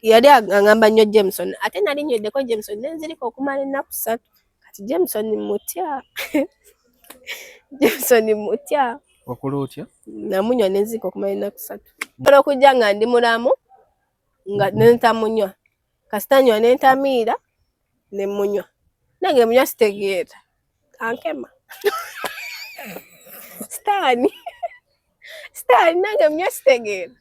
Yali aŋŋamba nnyo Jameson, ate nali nyweddeko Jameson nenzirika okumala ennaku 3. Kati Jameson mutya, Jameson mutya. Wakola otya? Namunywa nenzirika okumala ennaku 3. Nsobola okujja nga ndi mulamu nga nentamunywa, kasita nywa nentamiira ne munywa, nange munywa sitegeera, ankema sitaani sitaani, nange munywa sitegeera.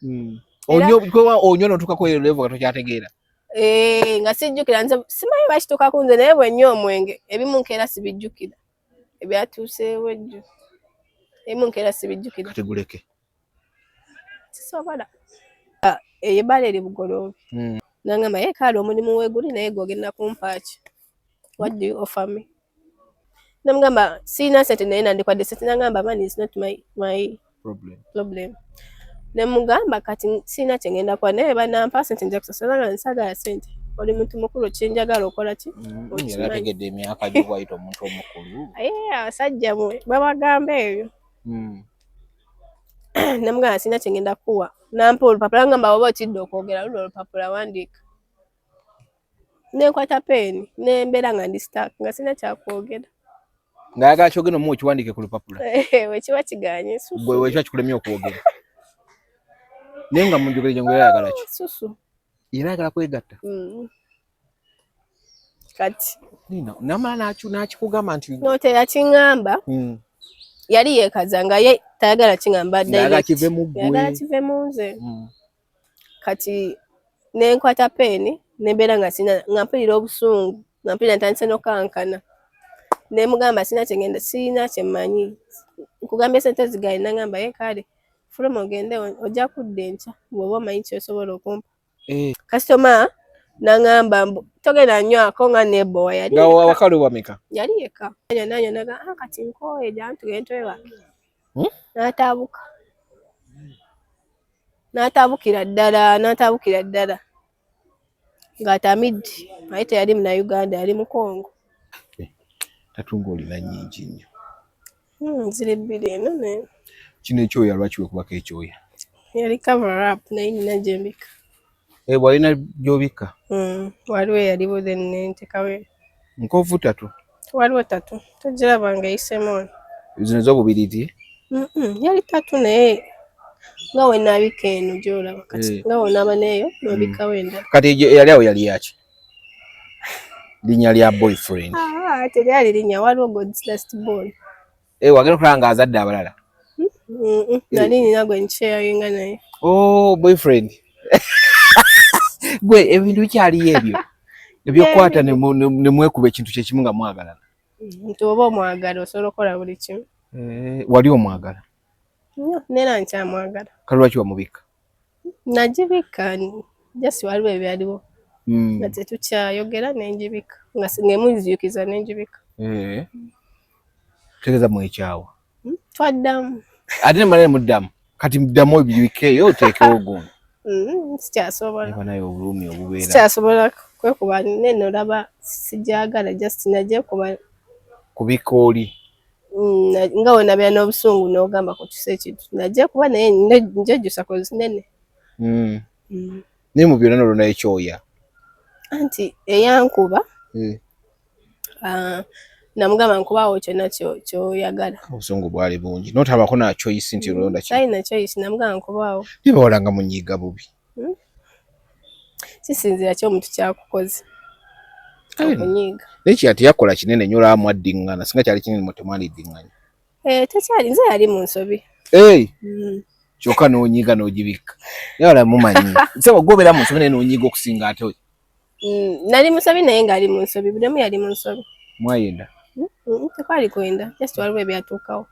Onywa notuukako eyo level nga tokyategeera? Eh, nga sijjukira. Nze simanyi bakituuka ku nze, naye bwe nnywa omwenge ebimu nkeera sibijjukira ebyatuuseewo ejjo, ebimu nkeera sibijjukira. Kati guleke. Sisobola. Ah, eyo ebbaala eri Bugoloobi. Nangamba ye kaale omulimu weeguli, naye gwe ogenda kumpa ki? What do you offer me? Namugamba sirina sente, naye nandikwadde sente. Nangamba money is not my problem. Problem. Nemugamba kati sirina kyengenda kuwa, naye banampa sente nja kusasula. Nga nsagala sente, oli muntu mukulu, kyenjagala okola ki? Okimanyi. Yali ategedde emyaka gyo bwayita omuntu omukulu. Aye abasajja mwe babagamba ebyo. Namugamba sirina kyengenda kuwa, nampa olupapula, ngamba oba okidde okwogera luno olupapula wandiika. Nenkwata peeni nembeera nga ndi stuck, nga sirina kyakwogera. Ng'ayagala kyogenda omuwa okiwandiike ku lupapula. Wekiba kiganye susu. Gwe wekiba kikulemye okwogera, naye nga munjogere gye ngwera ayagala ki? Susu. Era ayagala kwegatta. Kati Nina namala n'akikugamba nti no, teyakiŋŋamba. Yali yeekaza nga ye tayagala kiŋŋamba. Ng'ayagala Direct. Kive mu ggwe. Yagala kive mu nze. Kati nenkwata peeni nembeera nga sina, nga mpulira obusungu, nga mpulira ntandise n'okankana. Nemugamba sina kyengenda, sirina kyemmanyi, nkugambye sente zigaye. Nangamba ye kale fuluma ogende, ojja kudda enkya bw'oba omanyi kyosobola okumpa. Eh. Kasitoma nangamba mbu togenda nywako, nga nebowa yali nga yekka. Wakale wameka? Yali yekka. Nanywa naga, ah, kati nkooye, jangu tugende twebake. N'ataabuka, n'ataabukira ddala, n'ataabukira ddala ng'atamidde, naye teyali Munnayuganda, yali Mukongo. Tattoo nga olina nnyingi nnyo. Ziri bbiri eno ne Kino ekyoya lwaki wekubako ekyoya? Yali cover up, naye nina gye mbika. Eh, bw'alina gy'obikka. Waliwo eyaliwo, then nentekawo. Nkovu tattoo. Waliwo tattoo, togiraba nga eyisemu wano? Zino ez'obubiriti? Yali tattoo, naye nga we naabika eno gy'olaba kati. Eh. Nga wonaaba n'eyo n'obikkawo endala. Kati egyo eyali awo yali yaki? Linnya lya boyfriend? Ah, teryali linnya, waliwo God's last born. Eh, wagenda okulaba ng'azadde abalala. Nali nina gwe nkyaringa naye. Oh, boyfriend. Gwe ebintu bikyaliyo ebyo ebyokukwata ne mwekuba ekintu kyekimu nga mwagalana? Nti oba omwagala osobola okukola buli kimu. Eh, wali omwagala? Nnyo, neera nkyamwagala. Kale lwaki wamubikka? Nagibikka just waliwo ebyaliwo nga tetukyayogera, nenjibikka nga ngemunziyukiza nenjibikka. Eh. Tegeeza mwekyawa? Twaddamu. Ate nemala nemuddamu, kati muddamu ebibikkeeyo oteekewo gundi. Sikyasobola. Naye obulumi obubeera. Sikyasobola kwekuba nene, olaba sijagala, just najekuba. Kubikka oli. Nga wenabeera n'obusungu n'ogamba kutusa ekintu, najja kuba naye njejjusa 'cause nene. Naye mu byonna nolwo ekyoya. Anti eyankuba, Eh. ah, namugamba nkubaawo kyonna kyoyagala. Obusungu bwali bungi notabako na choice nti olonda ki? Talina choice, namugamba nkubaawo. Naye bawala nga munyiiga bubi. Kisinzira ki omuntu kyakukoze Kale okunyiiga. Naye kya teyakola kinene nnyo, olaba mwaddiŋŋana, singa kyali kinene mwe temwaliddiŋŋanya. Eh, tekyali, nze yali mu nsobi. Hey! Kyokka n'onyiiga n'ogibikka, naye wala mumanyi sebo gwobeera mu nsobi naye n'onyiiga okusinga ate oyo. Nali musobi naye ng'ali mu nsobi, buli omu yali mu nsobi. Mwayenda? Tekwali kwenda, just waliwo ebyatuukawo.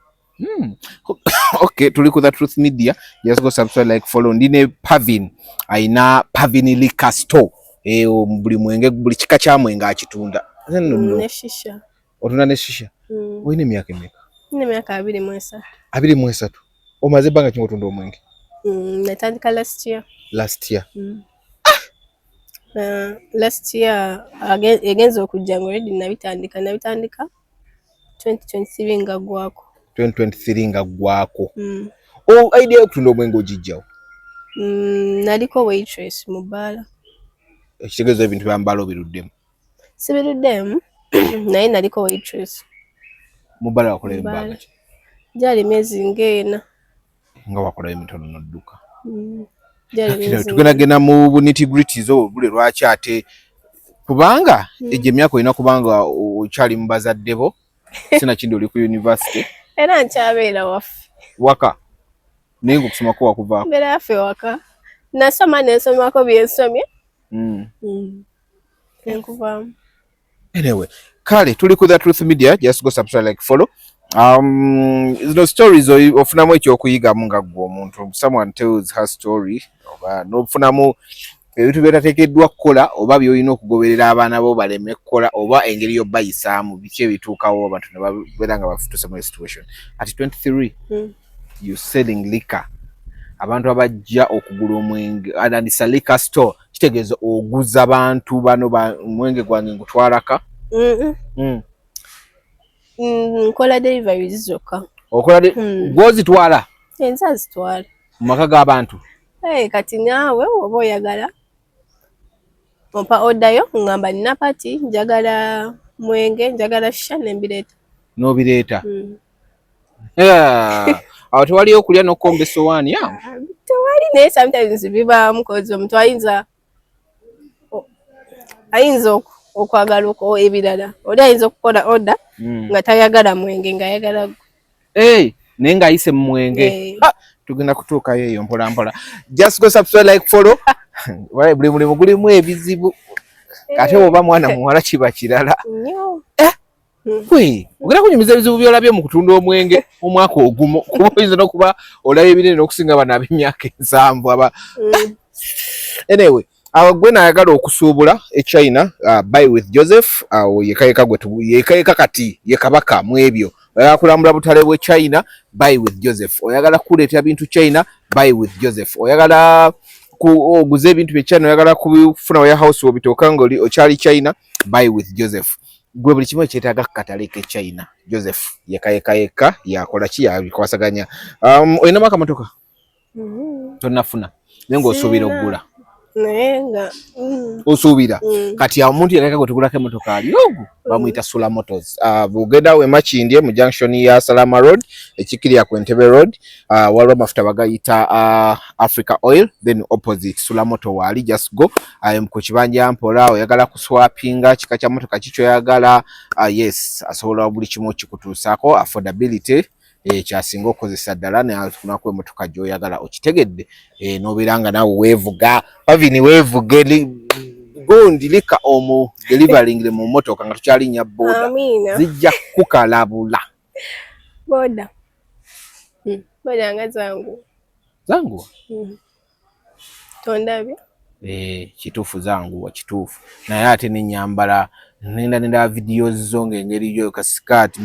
Okay, tuli ku The Truth Media. Just go subscribe, like, follow. Ndi ne Pavin, ayina Pavin Liquor Store. Eh, buli mwenge, buli kika kya mwenge akitunda. Nze nno nno. Ne shisha. Otunda ne shisha? Mm. Olina emyaka emeka? Nina emyaka 23. 23. Omaze ebbanga ki ng'otunda omwenge? Natandika last year. Last year? Mm. Last year egenza okujja nga already nabitandika 2023 nga gwako. 2023 nga gwako. Mm. Oh, idea y'okutunda omwenge ogijjawo? Naliko waitress mu bbaala. Ekitegeeza ebintu byambala obiruddemu? Sibiruddemu, naye naliko waitress. Mu bbala wakolayo ebbanga ki? Gyali myezi ng'ena. Nga wakolayo emitono n'odduka. Tugenda genda mu bu nitty-gritties obwo bule lwaki ate kubanga egyo emyaka olina kubanga okyali mu bazadde bo, sinakindi oli ku university. Era nkyabeera waffe. Waka, naye nga okusomako wakuvaako? Mbeera yaffe waka, nasoma nensomako byensomye nenkuvaamu. Anyway, kale tuli ku The Truth Media. Just go subscribe, like, follow. Zino stories ofunamu ekyokuyigamu nga ggwe omuntu. Someone tells her story oba n'ofunamu ebintu byetateekeddwa kukola oba by'olina okugoberera abaana bo baleme kukola oba engeri y'obayisaamu, biki ebituukawo abantu ne babeera nga bafutuse mu situation. At 23 you selling liquor, abantu abajja okugula omwenge, and it's a liquor store, kitegeeza oguza bantu bano omwenge gwange ngutwalaka? Nkola deliveries zokka. Okola gw'ozitwala? Enze azitwala. Mu maka g'abantu? Hey, kati naawe oba oyagala ompa order yo, ngamba nina party, njagala mwenge, njagala shisha, nembireeta. N'obireeta? Mm. Awo tewaliyo okulya n'okukomba essowaani awo? Tewali, naye sometimes bibaamu, 'cause omuntu ayinza okwagala ebirala. Oli ayinza okukola order nga tayagala mwenge, ng'ayagala Hey, naye ng'ayise mu mwenge. Tugenda kutuukayo eyo mpola mpola. Just go subscribe, like, follow. Buli mulimu gulimu ebizibu, ate oba mwana muwala kiba kirala. Nnyo. Gwe ogenda kunyumiza ebizibu byolabye mu kutunda omwenge omwaka ogumu, kuba oyinza n'okuba olaba ebinene n'okusinga bano ab'emyaka 70 aba. Anyway, awo gwe naayagala okusuubula e China, buy with Joseph. Awo yekayeka gwe yekayeka kati ye kabaka mu ebyo. Oyagala kulambula butale bwe China, buy with Joseph. Oyagala kuleeta bintu China, buy with Joseph. Oyagala oguze ebintu bye China, oyagala kufuna warehouse wobitooka nga oli okyali China, buy with Joseph. Gwe buli kimu ekyetaaga ku katale ke China, Joseph yekayeka yekka yakola ki, yabikwasaganya. Olinamu akamotoka? Tonnafuna, naye ng'osuubira Sirina. okugula? Naye nga Osuubira? Mm. Kati awo omuntu yekayeka gwe tugulako emotoka ali ogwo bamuyita Sula Motors. Bw'ogenda we Makindye mu junction ya Salama Road ekikirya ku Entebbe Road, waliwo amafuta bagayita Africa Oil, then opposite Sula Moto waali. Just go ku kibanja mpola. Oyagala kuswapinga kika kya motoka ki kyoyagala, yes, asobola buli kimu okikutuusaako. Affordability kyasinga okukozesa ddala nakuwa emotoka gy'oyagala, okitegedde, n'obeera nga naawe weevuga. Pavini, weevuge gundi lika omu delivering mu motoka nga tukyalinnya boda. Amiina. Zijja kukalabula. Boda. Boda nga zangu. Zanguwa? Tondabye? Eh, kituufu, zanguwa, kituufu, naye ate nenyambala nenda nenda videos zo ng'engeri yo kasikaati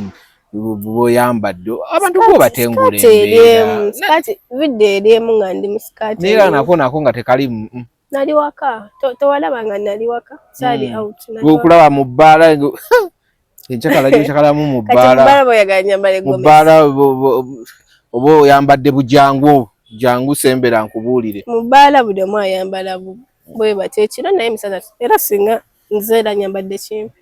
bw'oyambadde abantu bo batengula. Sikaati eri emu, sikaati video eri emu nga ndi mu sikaati. Naye era nako nga tekali Nali waka. Tewalaba nga nali waka? Saali out. Nali waka. Okulaba mu bbaala enkyakala gyokyakalamu mu Kati bbaala. mu bbaala bw'oyagala nyambala Mu egomesi. bbaala oba oyambadde bujangu jangu sembera nkubuulire. Mu bbaala buli omu ayambala bwe batyo ekiro, naye emisana era singa nze era nyambadde kimpi.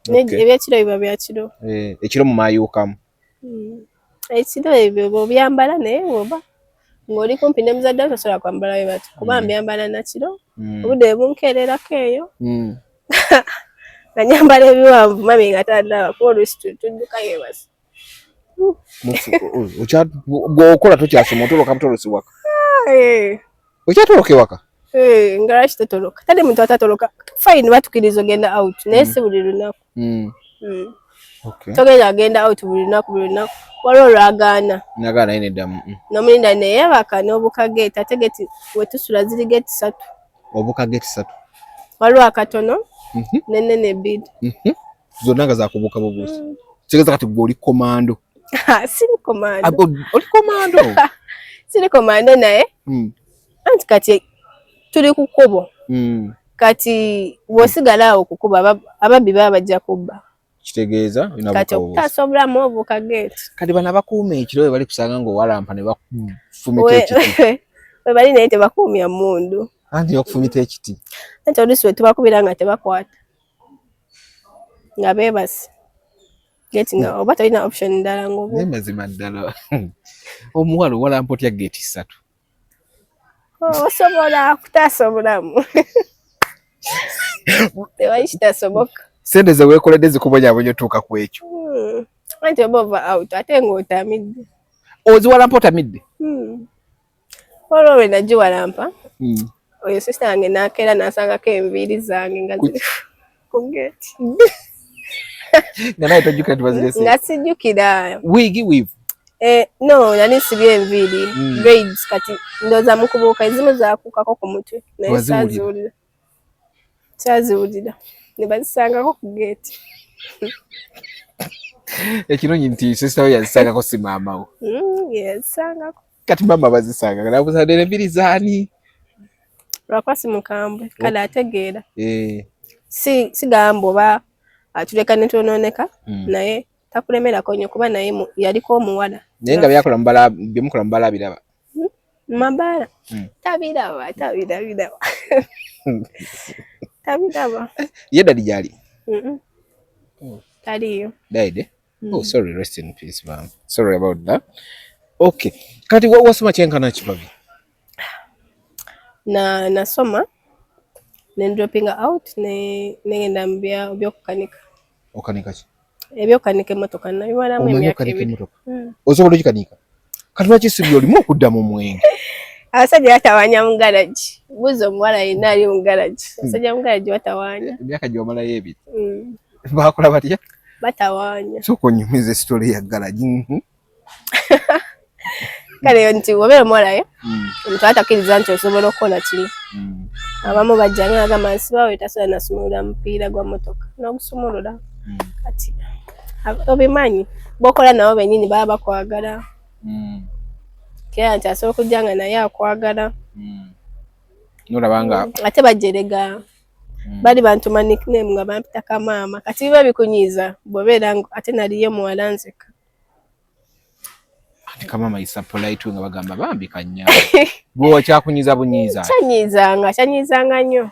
Naye ebyekiro biba bya kiro. Eh, ekiro mumayuukamu. Ekiro ebyo bw'obyambala, naye bw'oba ng'oli kumpi ne muzadde wo tosobola kwambala bwe batyo, kuba mbyambala nakiro, obudde bwe bunkeererako eyo nga nyambala ebiwanvu, mummy nga tandaba, kuba oluusi tudduka yeebase. Bw'okola tokyasoma, otoloka butolosi waka? Eh. Okyatoloka ewaka? Eh, nga lwaki totoloka? Tali muntu atatoloka. Fine, batukiriza ogenda out, naye si buli lunaku. Togenda agenda out buli lunaku buli lunaku. Waliwo olwagaana. Nagaana naye neddamu. N'omulinda neyeebaka n'obuka gate, ate gate wetusula ziri gate ssatu. Obuka gate ssatu? Waliwo akatono n'ennene ebbiri. Zonna nga zakubuuka bubuusi. Kitegeeza kati gwe oli komando. Siri komando. Ah, oli komando. Siri komando, naye anti kati tuli ku kkubo. Kati bw'osigala awo ku kkubo, ababbi baba bajja kubba. Kitegeeza olina Kati buuka bubuusi. Okutaasa obulamu obuuka gate. Kati bano abakuuma ekiro bwe bali kusanga ng'owalampa ne bakufumita ekiti? We bali, naye tebakuumya mmundu. Anti okufumita ekiti. Anti oluusi we tubakubira nga tebakwata, nga beebase geeti, nga oba tolina option ndala ng'oba. Naye mazima ddala, omuwala owalampa otya geeti ssatu? Osobola kutaasa obulamu, tewali kitasoboka. Sente ze weekoledde zikubonyabonya otuuka ku ekyo? Anti oba ova out ate ng'otamidde. Oziwalampa otamidde? Olwo lwe nagiwalampa, oyo sister wange n'akeera n'asangako enviiri zange nga ziri ku geeti. Nga naye tojjukira nti bazirese? Nga sijjukira. Wiigi, weave? Eh, no, nali nsibye enviiri, braids. Kati ndowooza mu kubuuka ezimu zaakuukako ku mutwe, naye Waziwulira? saaziwulira, saaziwulira, ne bazisangako ku geeti. Ekirungi nti sister we yazisangako, si maama wo. Yazisangako. Kati maama bazisanga nabuza enviiri zaani? Lwakuba si mukambwe, kale ategeera. Eh. Si sigamba oba atuleka ne twonooneka, naye takulemerako nnyo kuba naye yaliko omuwala. Naye nga byakola mubala, byemukola mubala biraba? Mabaala tabiraba, tabirabiraba, tabiraba. Ye daddy gyali? Mm-mm. Taliiyo. Died, eh? Oh, sorry, rest in peace, man. Sorry about that. Okay, kati wasoma kyenkana kibabi? Na nasoma ne dropping out, ne negenda mu byokukanika. Okanika ki? Ebyokukanika emmotoka, nabimalamu Omanyi emyaka okanika 2. Emmotoka? Osobola ogikanika? Kati lwaki si byolimu okudda mu mwenge? Abasajja batawaanya mu garagi. Buuza omuwala yenna ali mu garagi, abasajja mu garagi batawaanya. Emyaka gyomalayo 2? Mm. Bakola batya? Batawaanya. Sooka onyumiza esitole ya garagi. Kale nti obeera omuwala ye omuntu atakkiriza nti osobola okukola kino. Abamu bajja nga agamba nsibawe tasobola nasumulula mupiira gwa mmotoka, n'ogusumulula. Kati obimanyi bokola nabo bennyini baba bakwagala, kera nti asobola okujja nga naye akwagala. Nolaba nga Ate bajerega. Bali bantuma nickname nga bampita kamaama. Kati biba bikunyiiza bw'obeera ate naliyo muwala nzeka. Ati kamama isa polite, nga bagamba bambi kanya gwe wakyakunyiza bunyiiza? Kyanyiizanga, kyanyiizanga nnyo,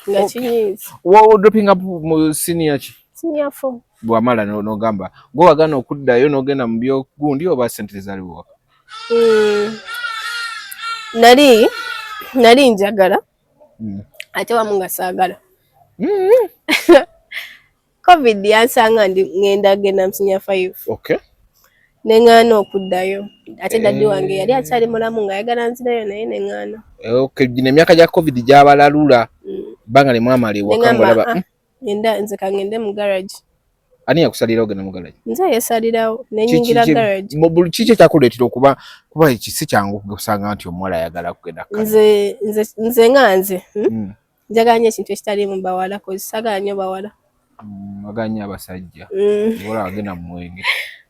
nga kinyiiza. Wa dropping up mu senior ki? Senior four. Bwamala n'ogamba gwe wagana okuddayo n'ogenda mu byogundi oba sente tezaaliwo waka? Nali njagala ate wamu nga saagala. COVID yansanga ndi ngenda genda mu senior five. Neŋŋaana okuddayo, ate daddy wange yali akyali mulamu ng'ayagala nzirayo, naye neŋŋaana. Okay, gino emyaka gya COVID gyabalalula, bbanga limwamala ewaka. Neŋŋamba, ng'olaba "Ah, ngenda nze kangende mu garage." Ani yakusalirawo genda mu garage? Nze yesalirawo nenyingira garage. Kiki ekyakuleetera okuba, kuba si kyangu okusanga nti omuwala ayagala kugenda kukanika? Nze nga nze, Njagala nnyo ekintu ekitaliimu bawala, cause saagala nnyo bawala. Wagala nnyo abasajja? Ola agenda mu mwenge.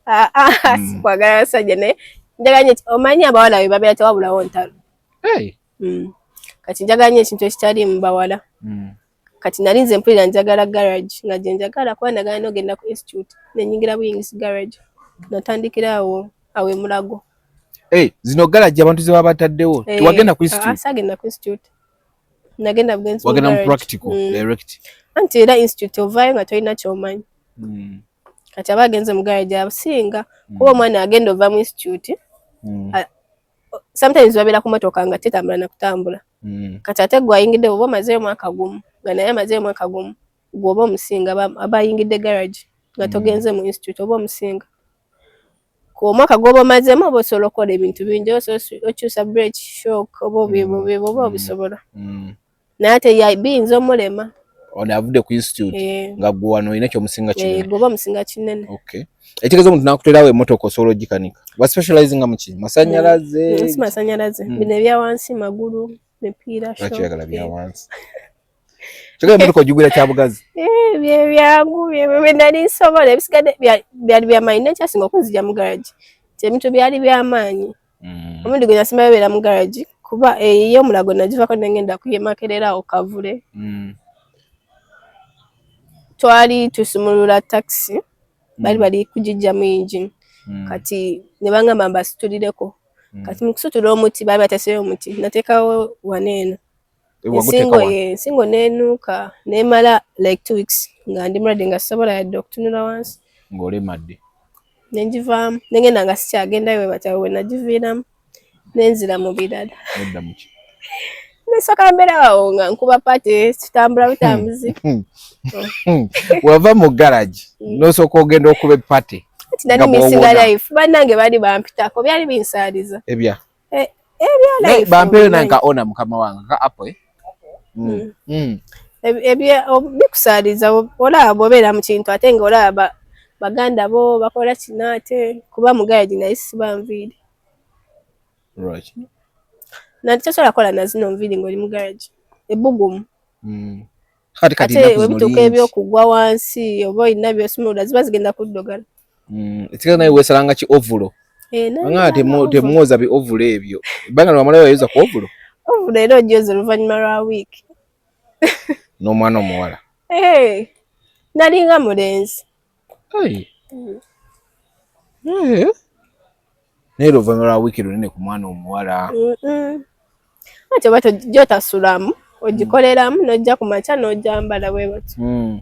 Ah, ah, sikwagala basajja, naye njagala nnyo omanyi abawala bwe babeera tewabulawo ntalo. Hey. Kati njagala nnyo ekintu ekitaliimu bawala. Kati nali nze mpulira njagala garage, nga gye njagala kuba nagala n'ogenda ku institute, nenyingira buyingisi garage, natandikira awo awo emulago. Hey, zino garage abantu ze baba bataddewo? Eh, Tewagenda ku ah, institute? Saagenda ku institute, nagenda bugenzi mu Wagenda mu garage. practical direct? Anti era institute ovaayo nga tolina kyomanyi. Kati aba agenze mu garage asinga kuba omwana agenda ova mu institute, sometimes babeera ku motoka nga tetambula na kutambula. Kati ate gwe ayingidde oba omazeeyo omwaka gumu, nga naye amazeeyo omwaka gumu, gwe oba omusinga aba ayingidde garage nga togenze mu institute, oba omusinga ku omwaka gw'oba omazeemu. Oba osobola okukola ebintu bingi, osobola okyusa brake, shock, oba oba obisobola, naye ate biyinza omulema. Ono avudde ku institute, Eh, nga gwe wano olina kyomusinga kinene. Gwe oba omusinga kinene. Okay, ekitegeeza omuntu nakuterawo emmotoka osobola ogikanika. Wa specializinga mu ki? Masanyalaze? Si masanyalaze. Bino ebya wansi, magulu, mipiira. Lwaki shock, oyagala bya wansi? Kyogera emmotoka ogigwira kyabugazi. Eh, bye byangu bye nali nsobola, ebisigadde byali byamaanyi. Nekyasinga okunzija mu garage ti ebintu byali byamaanyi. Omulundi gwe nasembayo beera mu garage, kuba ey'omulago nagivako nengenda ku Makerere awo Kavule, twali tusumulula taxi, bali bali kugijja mu engine. Kati ne bangamba mbasitulireko. Kati mu kusitula omuti, baali bateeseyo omuti, nateekawo wano eno. Ensingo ensingo nenuuka, nemala like 2 weeks nga ndi mulwadde, nga sisobola yadde okutunula wansi. Ng'olemadde. Nenjivaamu, nengenda nga sikyagendayo. We batyawe we nagiviiramu, nenzira mu birala. Odda muki? Nesooka mbeera awo nga nkuba party, tutambula butambuzi. Wava mu garage n'osooka ogenda okuba e party. Ati nali Nga missinga bw'owona. life. Bannange bali bampitako, byali binsaaliza. Ebya Ebya life. Bampeeyo Obimanyi. nanka ona mukama wange ka apple, eh? Bikusaaliza, olaba bw'obeera mu kintu ate nga olaba baganda bo bakola kino, ate kuba mu garage naye siba nviiri. Lwaki? Nati tosobola kukola na zino nviiri ng'oli mu garage, ebbugumu. Kati kati Ate ennaku zino webituuka lingi. Ebyokugwa wansi oba olina byosumulula, ziba zigenda kuddugala. Ekigenda naye weesalanga ki overall? Eh, Anga nandibanga overall. Temwoza bi overall ebyo, ebbanga lwamalayo wayoza ku overall? Overall era ogyoza oluvannyuma lwa wiiki. N'omwana omuwala? Eh, nalinga mulenzi. Hey. Eh. Naye oluvannyuma lwa wiiki lunene ku mwana omuwala. Ate oba gyotasulamu, ogikoleramu n'ojja ku makya n'ojambala bwe batyo.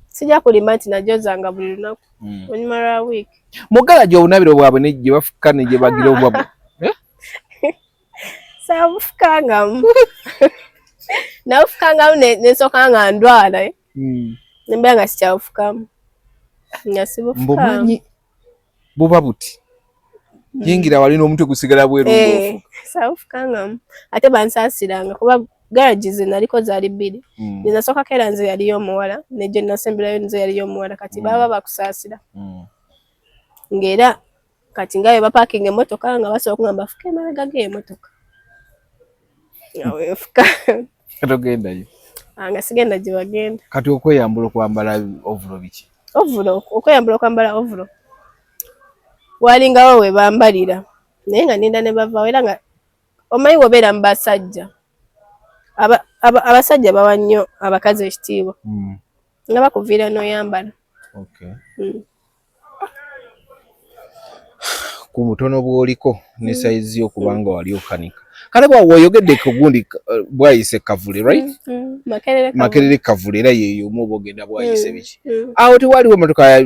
Sijja kulima nti nagyozanga buli lunaku. Oluvannyuma lwa wiiki. Mu garage obunabiro bwabwe ne gye bafuka ne gye bagira obwa, eh? Saabufukangamu, nabufukangamu nensooka nga ndwala, eh. Nembeera nga sikyabufukamu, nga sibufukamu. Mbumanyi buba buti yingira wali n'omutwe gusigala bweru. Eh, ng'ofuka. Saabufukangamu, ate bansaasiranga kuba garage ze naliko zaali bbiri. Gye nasookako era nze yaliyo omuwala, ne gye nasemberayo nze yaliyo omuwala. Kati baba bakusaasira ng'era kati nga bwe bapaakinga emmotoka nga basobola okugamba fuka emabega g'emmotoka, nga weefuka. Togendayo. Ah, nga sigenda gye bagenda. Kati okweyambula okwambala overall biki? Overall, okweyambula okwambala overall walingawo we bambalira, naye nga ninda ne bavaawo. Era nga omanyi wobeera mu basajja, abasajja bawa nnyo abakazi ekitiibwa, nga bakuviira n'oyambala. Okay. Ku butono bw'oliko ne sayizi yo, kubanga wali okanika kale bwa woyogedde ku gundi, bwayise Kavule, right? Makerere Kavule. Makerere Kavule, era yeyo omu oba ogenda bwayise biki. Awo tewaliwo emotoka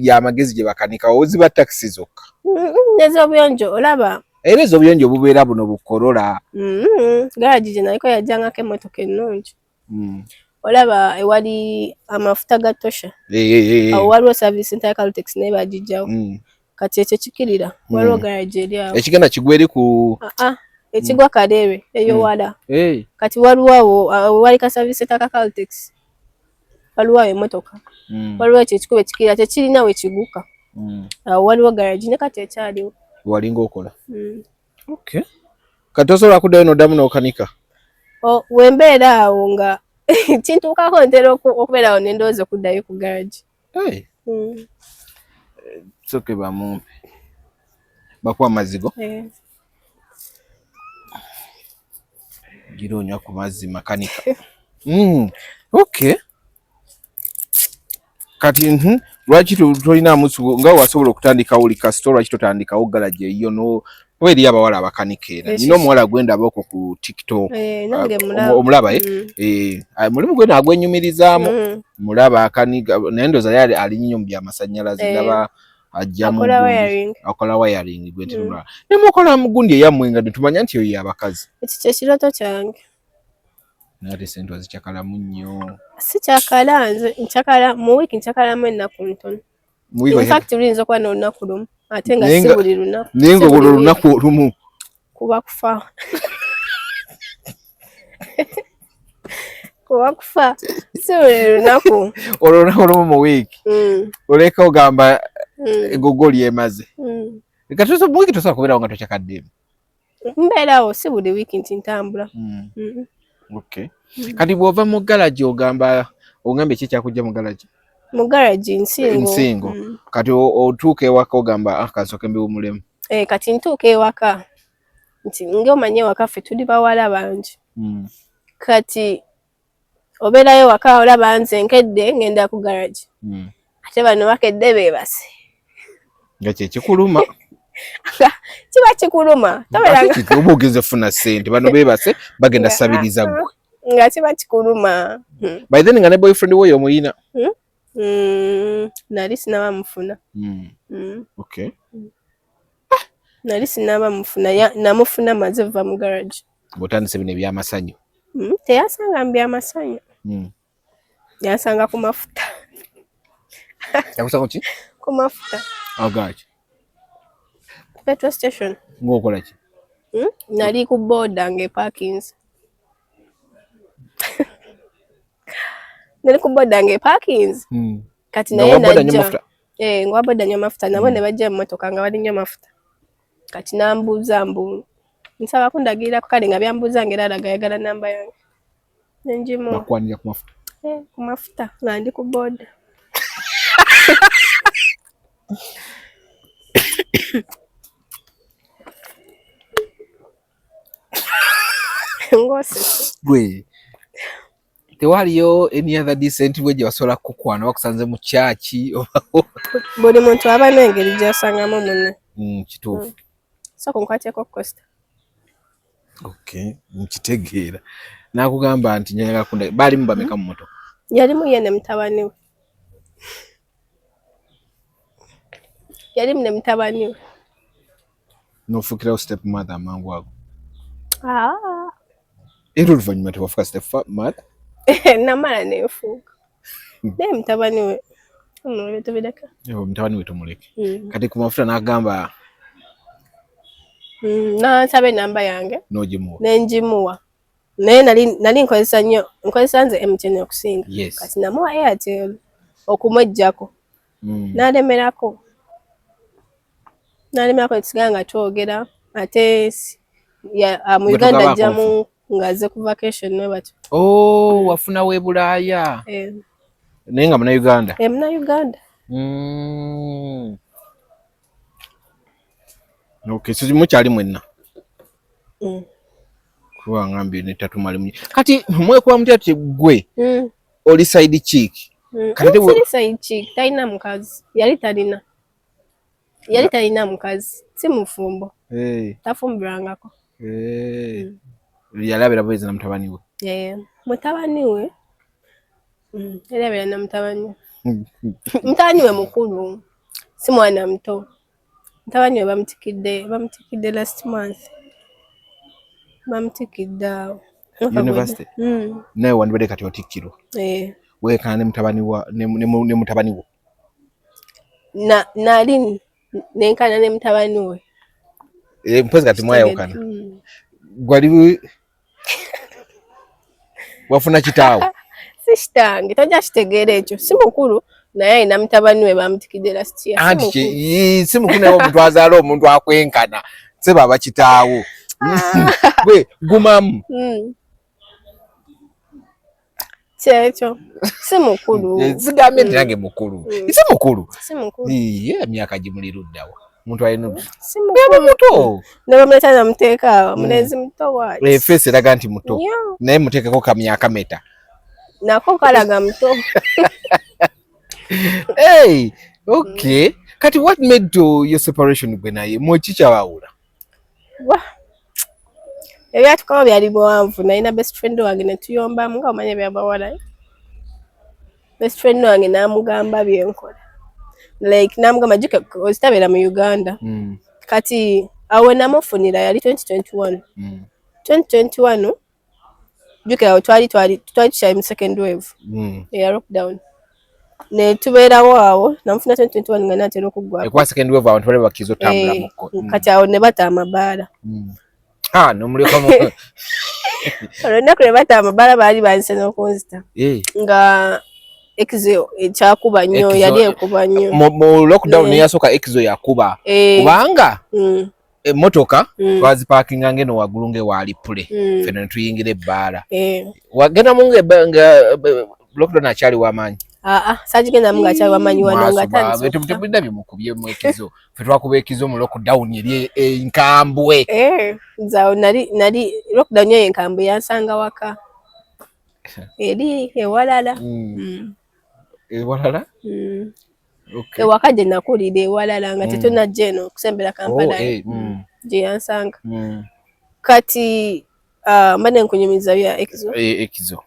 y'amagezi gye bakanikawo, ziba takisi zokka? Ez'obuyonjo olaba. Era ez'obuyonjo bubeera buno bukorola. Garagi gye naliko yajjangako emmotoka ennungi. Olaba ewali amafuta ga Tosha, awo waliwo service center ya Caltex, naye bagijjawo. Kati ekyo kikirira, waliwo garage eri awo. Ekigenda kigwa eri ku Ah, ah, ekigwa Kaleerwe eyo wala. Kati waliwo awo wali ka service center ka Caltex, waliwo awo emmotoka. Waliwo ekyo ekikubo ekikirira, tekirina we kiguka. Awo waliwo garage, ne kati ekyaliwo. Walinga okola? Mm. Okay, kati tosobola kuddayo n'oddamu n'okanika? Wembeera awo nga kintuukako, ntera okubeera awo nendowooza okuddayo ku garage. Hey. Soke bamumpe bakuwa amazigo. Eh. Gira onywa ku mazzi, makanika. Okay, kati lwaki tolinaamu nga wasobola okutandikawo liquor store, lwaki totandikawo garage eyo no kuba eriyo abawala abakanika? Era nina omuwala gwendaba okwo ku TikTok. Eh, nange Ah, mulaba. Omulaba, eh? Mm. Eh, mulimu gwe nagwenyumirizaamu. Mulaba akanika, naye ndowooza yali ali nnyo mu byamasannyalaze. Ndaba ajja mu Akola gundi. wiring. Akola wiring gwe ntirumulaba ne mukola mu gundi eyammwe nga netumanya nti oyo abakazi. Ekyo kyekirooto kyange. Naye ate sente ozikyakalamu nnyo. Sikyakala, nze nkyakala mu wiiki, nkyakalamu ennaku ntono. Mu wiiki In fact luyinza okuba n'olunaku lumu, ate nga Naye si buli lunaku. Naye nga Si buli olwo olunaku olumu wiiki, kuba kufa, kuba kufa, si buli lunaku. Olwo olunaku olumu mu wiiki oleka ogamba egogo lyemaze. Kati mu wiiki tosobola kubeerawo nga tokyakaddemu? Mbeerawo, si buli wiiki nti ntambula. Okay. Kati bw'ova mu garage ogamba ogambye ki ekyakujja mu garage? Mu garage nsingo. Nsingo. Kati otuuka ewaka ogamba, ah, kansooke mbiwumulemu. Eh, kati ntuuka ewaka nti ng'omanyi ewaka ffe tuli bawala bangi. Kati obeerayo waka olaba nze nkedde ngenda ku garage, ate bano bakedde beebase. Nga kyekikuluma. Kiba kikuluma. Oba ogenze funa ssente, bano beebase bagenda sabiriza ggwe. Nga kiba kikuluma. By then nga ne boyfriend wo yomuyina? Nali sinaba mufuna. Okay. Nali sinaba mufuna, namufuna maze va mu garage. Ng'otandise bino ebyamasanyu? Teyasanga mu byamasanyu. Yansanga ku mafuta. Yakusanga ki? Ku mafuta. Agaki? Petrol station. Ng'okola ki? Nali ku boda ng'eparkings. Nali ku boda ng'eparkings. Kati naye najja. Ngwa boda nywa mafuta, nabo ne bajja mu mmotoka nga bali nywa mafuta. Kati n'ambuuza mbu nsaba kundagirira kale nga byambuuza ng'era alaga ayagala namba yange. Ne ngimuwa. Bakwanira ku mafuta? Ku mafuta nga ndi ku boda. Ng'osese. Gwe tewaliyo any other decent way gye basobola kukukwana, bakusanze mu kyaki? Buli muntu aba n'engeri gy'asangamu munne. Kituufu. Sooka onkwateko Costa. Okay, nkitegeera. N'akugamba nti njagala kunda, baalimu bameka mu mmotoka? Yalimu ye ne mutabani we. Yalimu ne mutabani we. N'ofuukirawo step mother amangu ago? Ah. Era oluvannyuma tewafuuka step mother? Namala nenfuuka. Naye mutabani we ebyo tubireka. Mutabani we tumuleke. Kati ku mafuta n'agamba? N'ansaba enamba yange. N'ogimuwa? Ne ngimuwa. Naye nali nkozesa nnyo, nkozesa nze MTN okusinga. Kati namuwa Airtel okumweggyako. N'alemerako. N'alemerako ne tusigala nga twogera ate mu Uganda ajjamu ng'azze ku vacation ne batyo. Oh, wafuna w'e Bulaaya? Eh. Naye nga Munnayuganda? Eh, Munnayuganda. Okay, so mukyali mwenna? Kuba ngambye ne tatumali munyi. Kati mwekuba mutya ti gwe oli side chick? Kati siri side chick, talina mukazi. Yali talina. Yali talina mukazi, si mufumbo. Hey. Tafumbirwangako. Hey. Yalabira bwezi na mutabani we. Mutabani we. Yalabira na mutabani we. Mutabani we mukulu. Si mwana muto. Mutabani we bamutikidde last month. Bamutikidde awo. University. Naye wandibadde kati otikkirwa. Weekana ne mutabani wa ne mutabani wo. Na nali nenkana ne mutabani we. Mpozi kati mwayawukana. Gwali wafuna kitaawo? Si kitange, tojja kitegeera ekyo. Si mukulu naye alina mutabani we bamutikidde last year. Anti si mukulu naye omuntu azaala omuntu akwenkana. Se baba kitaawo. Gwe gumamu. Kyekyo. Si mukulu. Sigambye nti nange mukulu. Si mukulu. Si mukulu. Ye emyaka gimuli luddawa. Omuntu alina Si mukulu. Muto. Ne bamuleeta namuteeka awo. Mulenzi muto waaki. Face eraga nti muto. Naye muteekeko kamyaka meta. Nako kalaga muto. Hey, okay. Kati what made to your separation gwe naye? Mwe ki kyabawula? Wah. Ebyatukawo byali biwanvu. Nalina best friend wange ne tuyombamu nga omanyi ebyabawala. Best friend wange n'amugamba byenkola. Like n'amugamba jjuka ozitabeera mu Uganda. Kati awo namufunira yali 2021. 2021 jjukira awo twali tukyali mu second wave eya lockdown. Ne tubeerawo awo namufuna 2021 nga naatera okuggwako. Ekuba second wave abantu bali bakkiriza otambulamuko. Kati awo ne bata amabaala. Ha, n'omuleka mu Olunaku lwe bata amabaala baali banzise n'okunzita. Nga ekizo ekyakuba nnyo, yali ekuba nnyo. Mu lockdown eyasooka ekizo yakuba. Kubanga emmotoka twazipaakinga ng'eno waggulu ng'ewaali pule. Ffenna ne tuyingira ebbaala. Wagenda mu nga lockdown akyali w'amaanyi? Saagigendamu ng'akyali w'amaanyi wano nga atandise okufa. Temulina bye mukubye mu ekizo. Ffe twakuba ekizo mu lockdown eri enkambwe. Nze awo nali lockdown eyo enkambwe yansanga waka. Eri ewalala. Ewalala? Ewaka gye nakulira ewalala nga tetunnajja eno okusembera Kampala gye yansanga. Kati Ah, mbadde nkunyumiza bya ekizo. Eh, ekizo.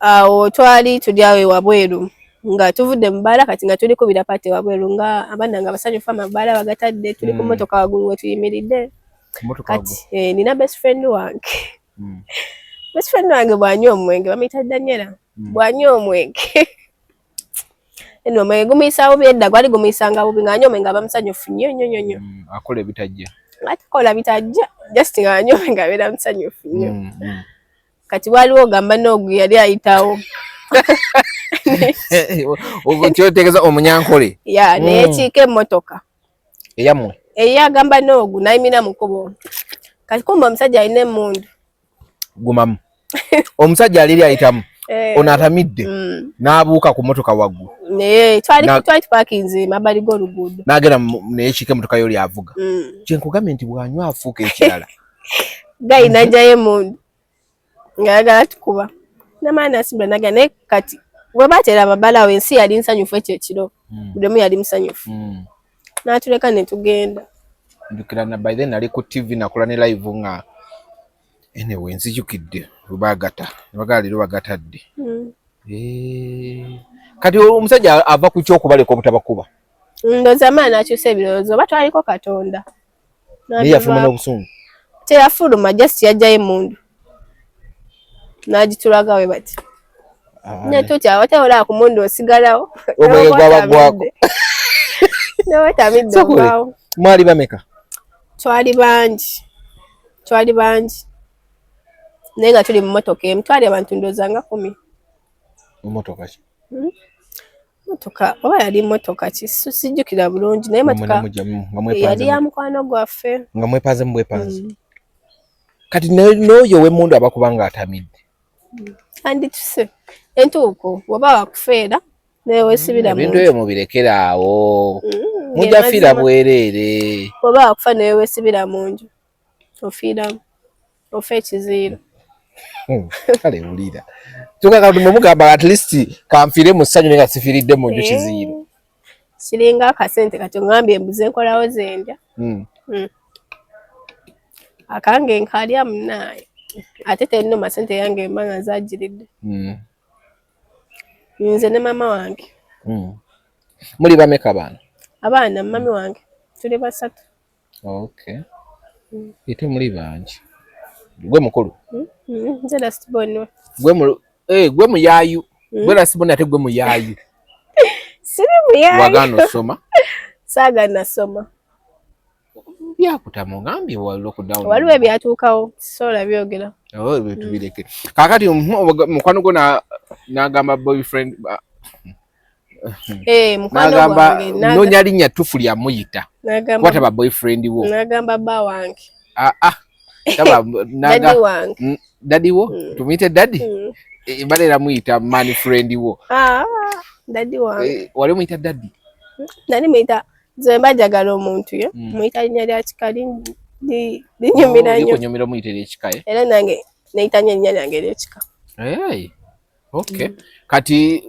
Awo twali tuli awo ewabweru nga tuvudde mu bbaala, kati nga tuli kubira party wabweru, nga abaana nga basanyufu, amabaala bagatadde, tuli ku mmotoka waggulu we tuyimiridde. Kati nina best friend wange. Best friend wange bw'anywa omwenge, bamuyita Daniela. Bw'anywa omwenge eno, omwenge gumuyisa bubi. Edda gwali gumuyisanga bubi. Ng'anywa omwenge aba musanyufu nnyo nnyo nnyo nnyo. Akola ebitajja. Atakola bitajja, just ng'anywa omwenge abeera musanyufu nnyo. Kati waliwo ogamba n'ogu yali ayitawo. Kyotegeeza omunyankole. Ya, neyekiika emmotoka eyammwe. Eyagamba n'ogu n'ayimira mu kkubo. Kati kumba omusajja alina emmundu. Gumamu, omusajja aliri ayitamu. Ono atamidde. N'abuuka ku motoka waggulu. Naye twali tupakinze mabbali g'oluguudo. N'agenda neyekiika emotoka yo lyavuga. Kyenkugambye nti bw'anywa afuuka ekirala. Guy n'ajjayo emmundu ng'ayagala tukuba. Namaani nasimbula naga. Naye kati bwe bateera amabbala awo, ensi yali nsanyufu ekyo ekiro. Buli omu yali musanyufu. N'atuleka ne tugenda. Njukira na by then nali ku TV, nakola ne live nga, anyway, nzijukidde lwebagata nebagala leero bagatadde. Eh, kati omusajja ava ku kyokubaleka obutabakuba? Ndowooza amaani n'akyusa ebirowoozo, oba twaliko Katonda. Naye yafuluma n'obusungu. Teyafuluma, just yajjayo emmundu n'agitulaga we bati. Ah, netutya ate olaba ku mundu osigalawo. Omwenge gwabagwako. Newetamidde. Sokole. Ovaawo. Mwali bameka? Twali bangi, twali bangi, naye nga tuli mu motoka emu. Twali abantu ndowooza nga 10. Motoka ki? Motoka oba yali motoka ki, sijjukira bulungi, naye motoka nga yali ya mukwano gwaffe. Nga mwepanze mu bwepanze. Kati n'oyo ow'emmundu abakuba nga atamidde? Andituse entuuko bw'oba wakufeera newesibira. Ebintu ebyo mubirekere awo, mujja fiira bwereere. Bw'oba wakufa newesibira mu nju, ofiiramu, ofa ekiziiro. Kale wulira, kyokka mugamba at least kanfiire mu ssanyu, naye nga sifiiridde mu nju kiziiro. Kiringa akasente kati oŋŋambye mbuze nkolawo zendya. Akange nkalya munaaye, ate tennuma sente yange emba nga nzagiridde. Nze ne maama wange. Muli bameka baana? Abaana mummy wange tuli basatu. Okay, ate muli bangi. Gwe mukulu? Nze last born we. Gwe muyaayu, gwe last born, ate gwe muyaayu. Siri muyaayu. Wagaana osoma? Saagaana soma. Byakutama, ogambye wa lockdown. Waliwo ebyatuukawo, sisobola byogera. Oh, tubireke. Kaakati mukwano gwo n'agamba boyfriend Mukwano n'agamba gwange noonya linnya ttufu lyamuyita. N'agamba kuba taba boyfriend wo. N'agamba bba wange. Ah, ah. Taba daddy wange. Daddy wo. Tumuyite daddy. Mbadde muyita man friend wo. Ah, daddy wange. Wali omuyita daddy? Nali muyita, nze mba njagala omuntu ye muyita linnya lya kika, linyumira Oh, nnyo. Likunyumira omuyita eryekika, eh? Era nange neyita nnyo erinnya lyange eryekika. Hey. Okay. Kati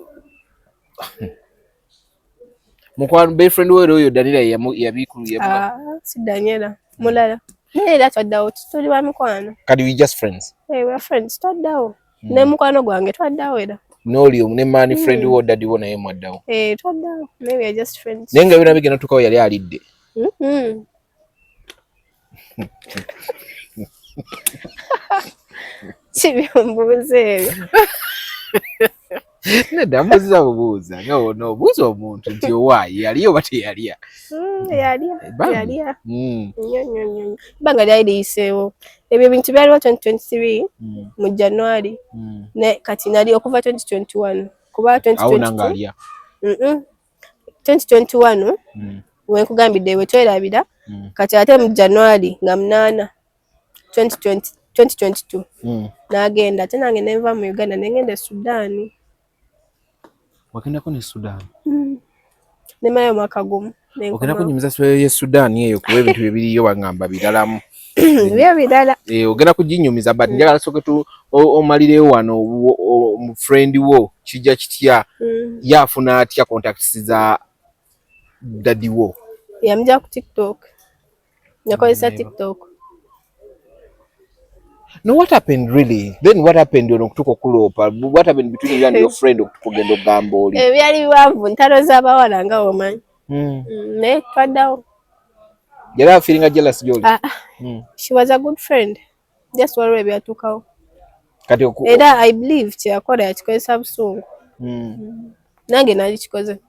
mukwano boyfriend wo era oyo Daniela yabikulu Ah, si Daniela, mulala, naye era twaddawo, tuli ba mikwano. Kati we just friends? Hey, we are friends, twaddawo. Ne mukwano gwange twaddawo era. N'oli ne man friend wo, daddy wo, naye mwaddawo? Eh, twaddawo, naye we are just friends. Naye nga byonna bigenda tukawo yali alidde? Mhm. Kibyombuuza ebyo? Nedda, mbuuziza bubuuza nga onoobuuza omuntu nti owaayi yali oba teyalya. Yalya. Bambi. Yalya nnyo nnyo nnyo nnyo. Ebbanga lyali liyiseewo. Ebyo ebintu byaliwo 2023 mu January, ne kati nali okuva 2021 kuba Awo nange 2022 alya. 2021 wenkugambidde bwe twerabira. Kati ate mu January nga 8 2020 2022 n'agenda, ate nange nenva mu Uganda nengenda e Sudan. Wagendako ne Sudan? Nemalayo omwaka gumu. Ogenda nenkomawo. Kunyumiza story ye Sudan eyo, kuba ebintu bye biriyo bagamba biralamu. Byo birala. Ogenda kuginyumiza, but njagala sooke tu omalireyo wano mu friend wo kijja kitya? Ye afuna atya contacts za daddy wo? Yamugya ku TikTok, yakozesa Neba. TikTok. No, what happened really? Then what happened ono okutuuka okuloopa? What happened between you and your friend okutuuka ogenda okugamba oli? Ebyali biwanvu, ntalo z'abawala nga womanyi. Naye twaddawo. Yali afeelinga jealous gy'oli? Ah, ah. She was a good friend, just waliwo ebyatuukawo. Kati Era I believe kyeyakola yakikozesa busungu. Nange nalikikoze.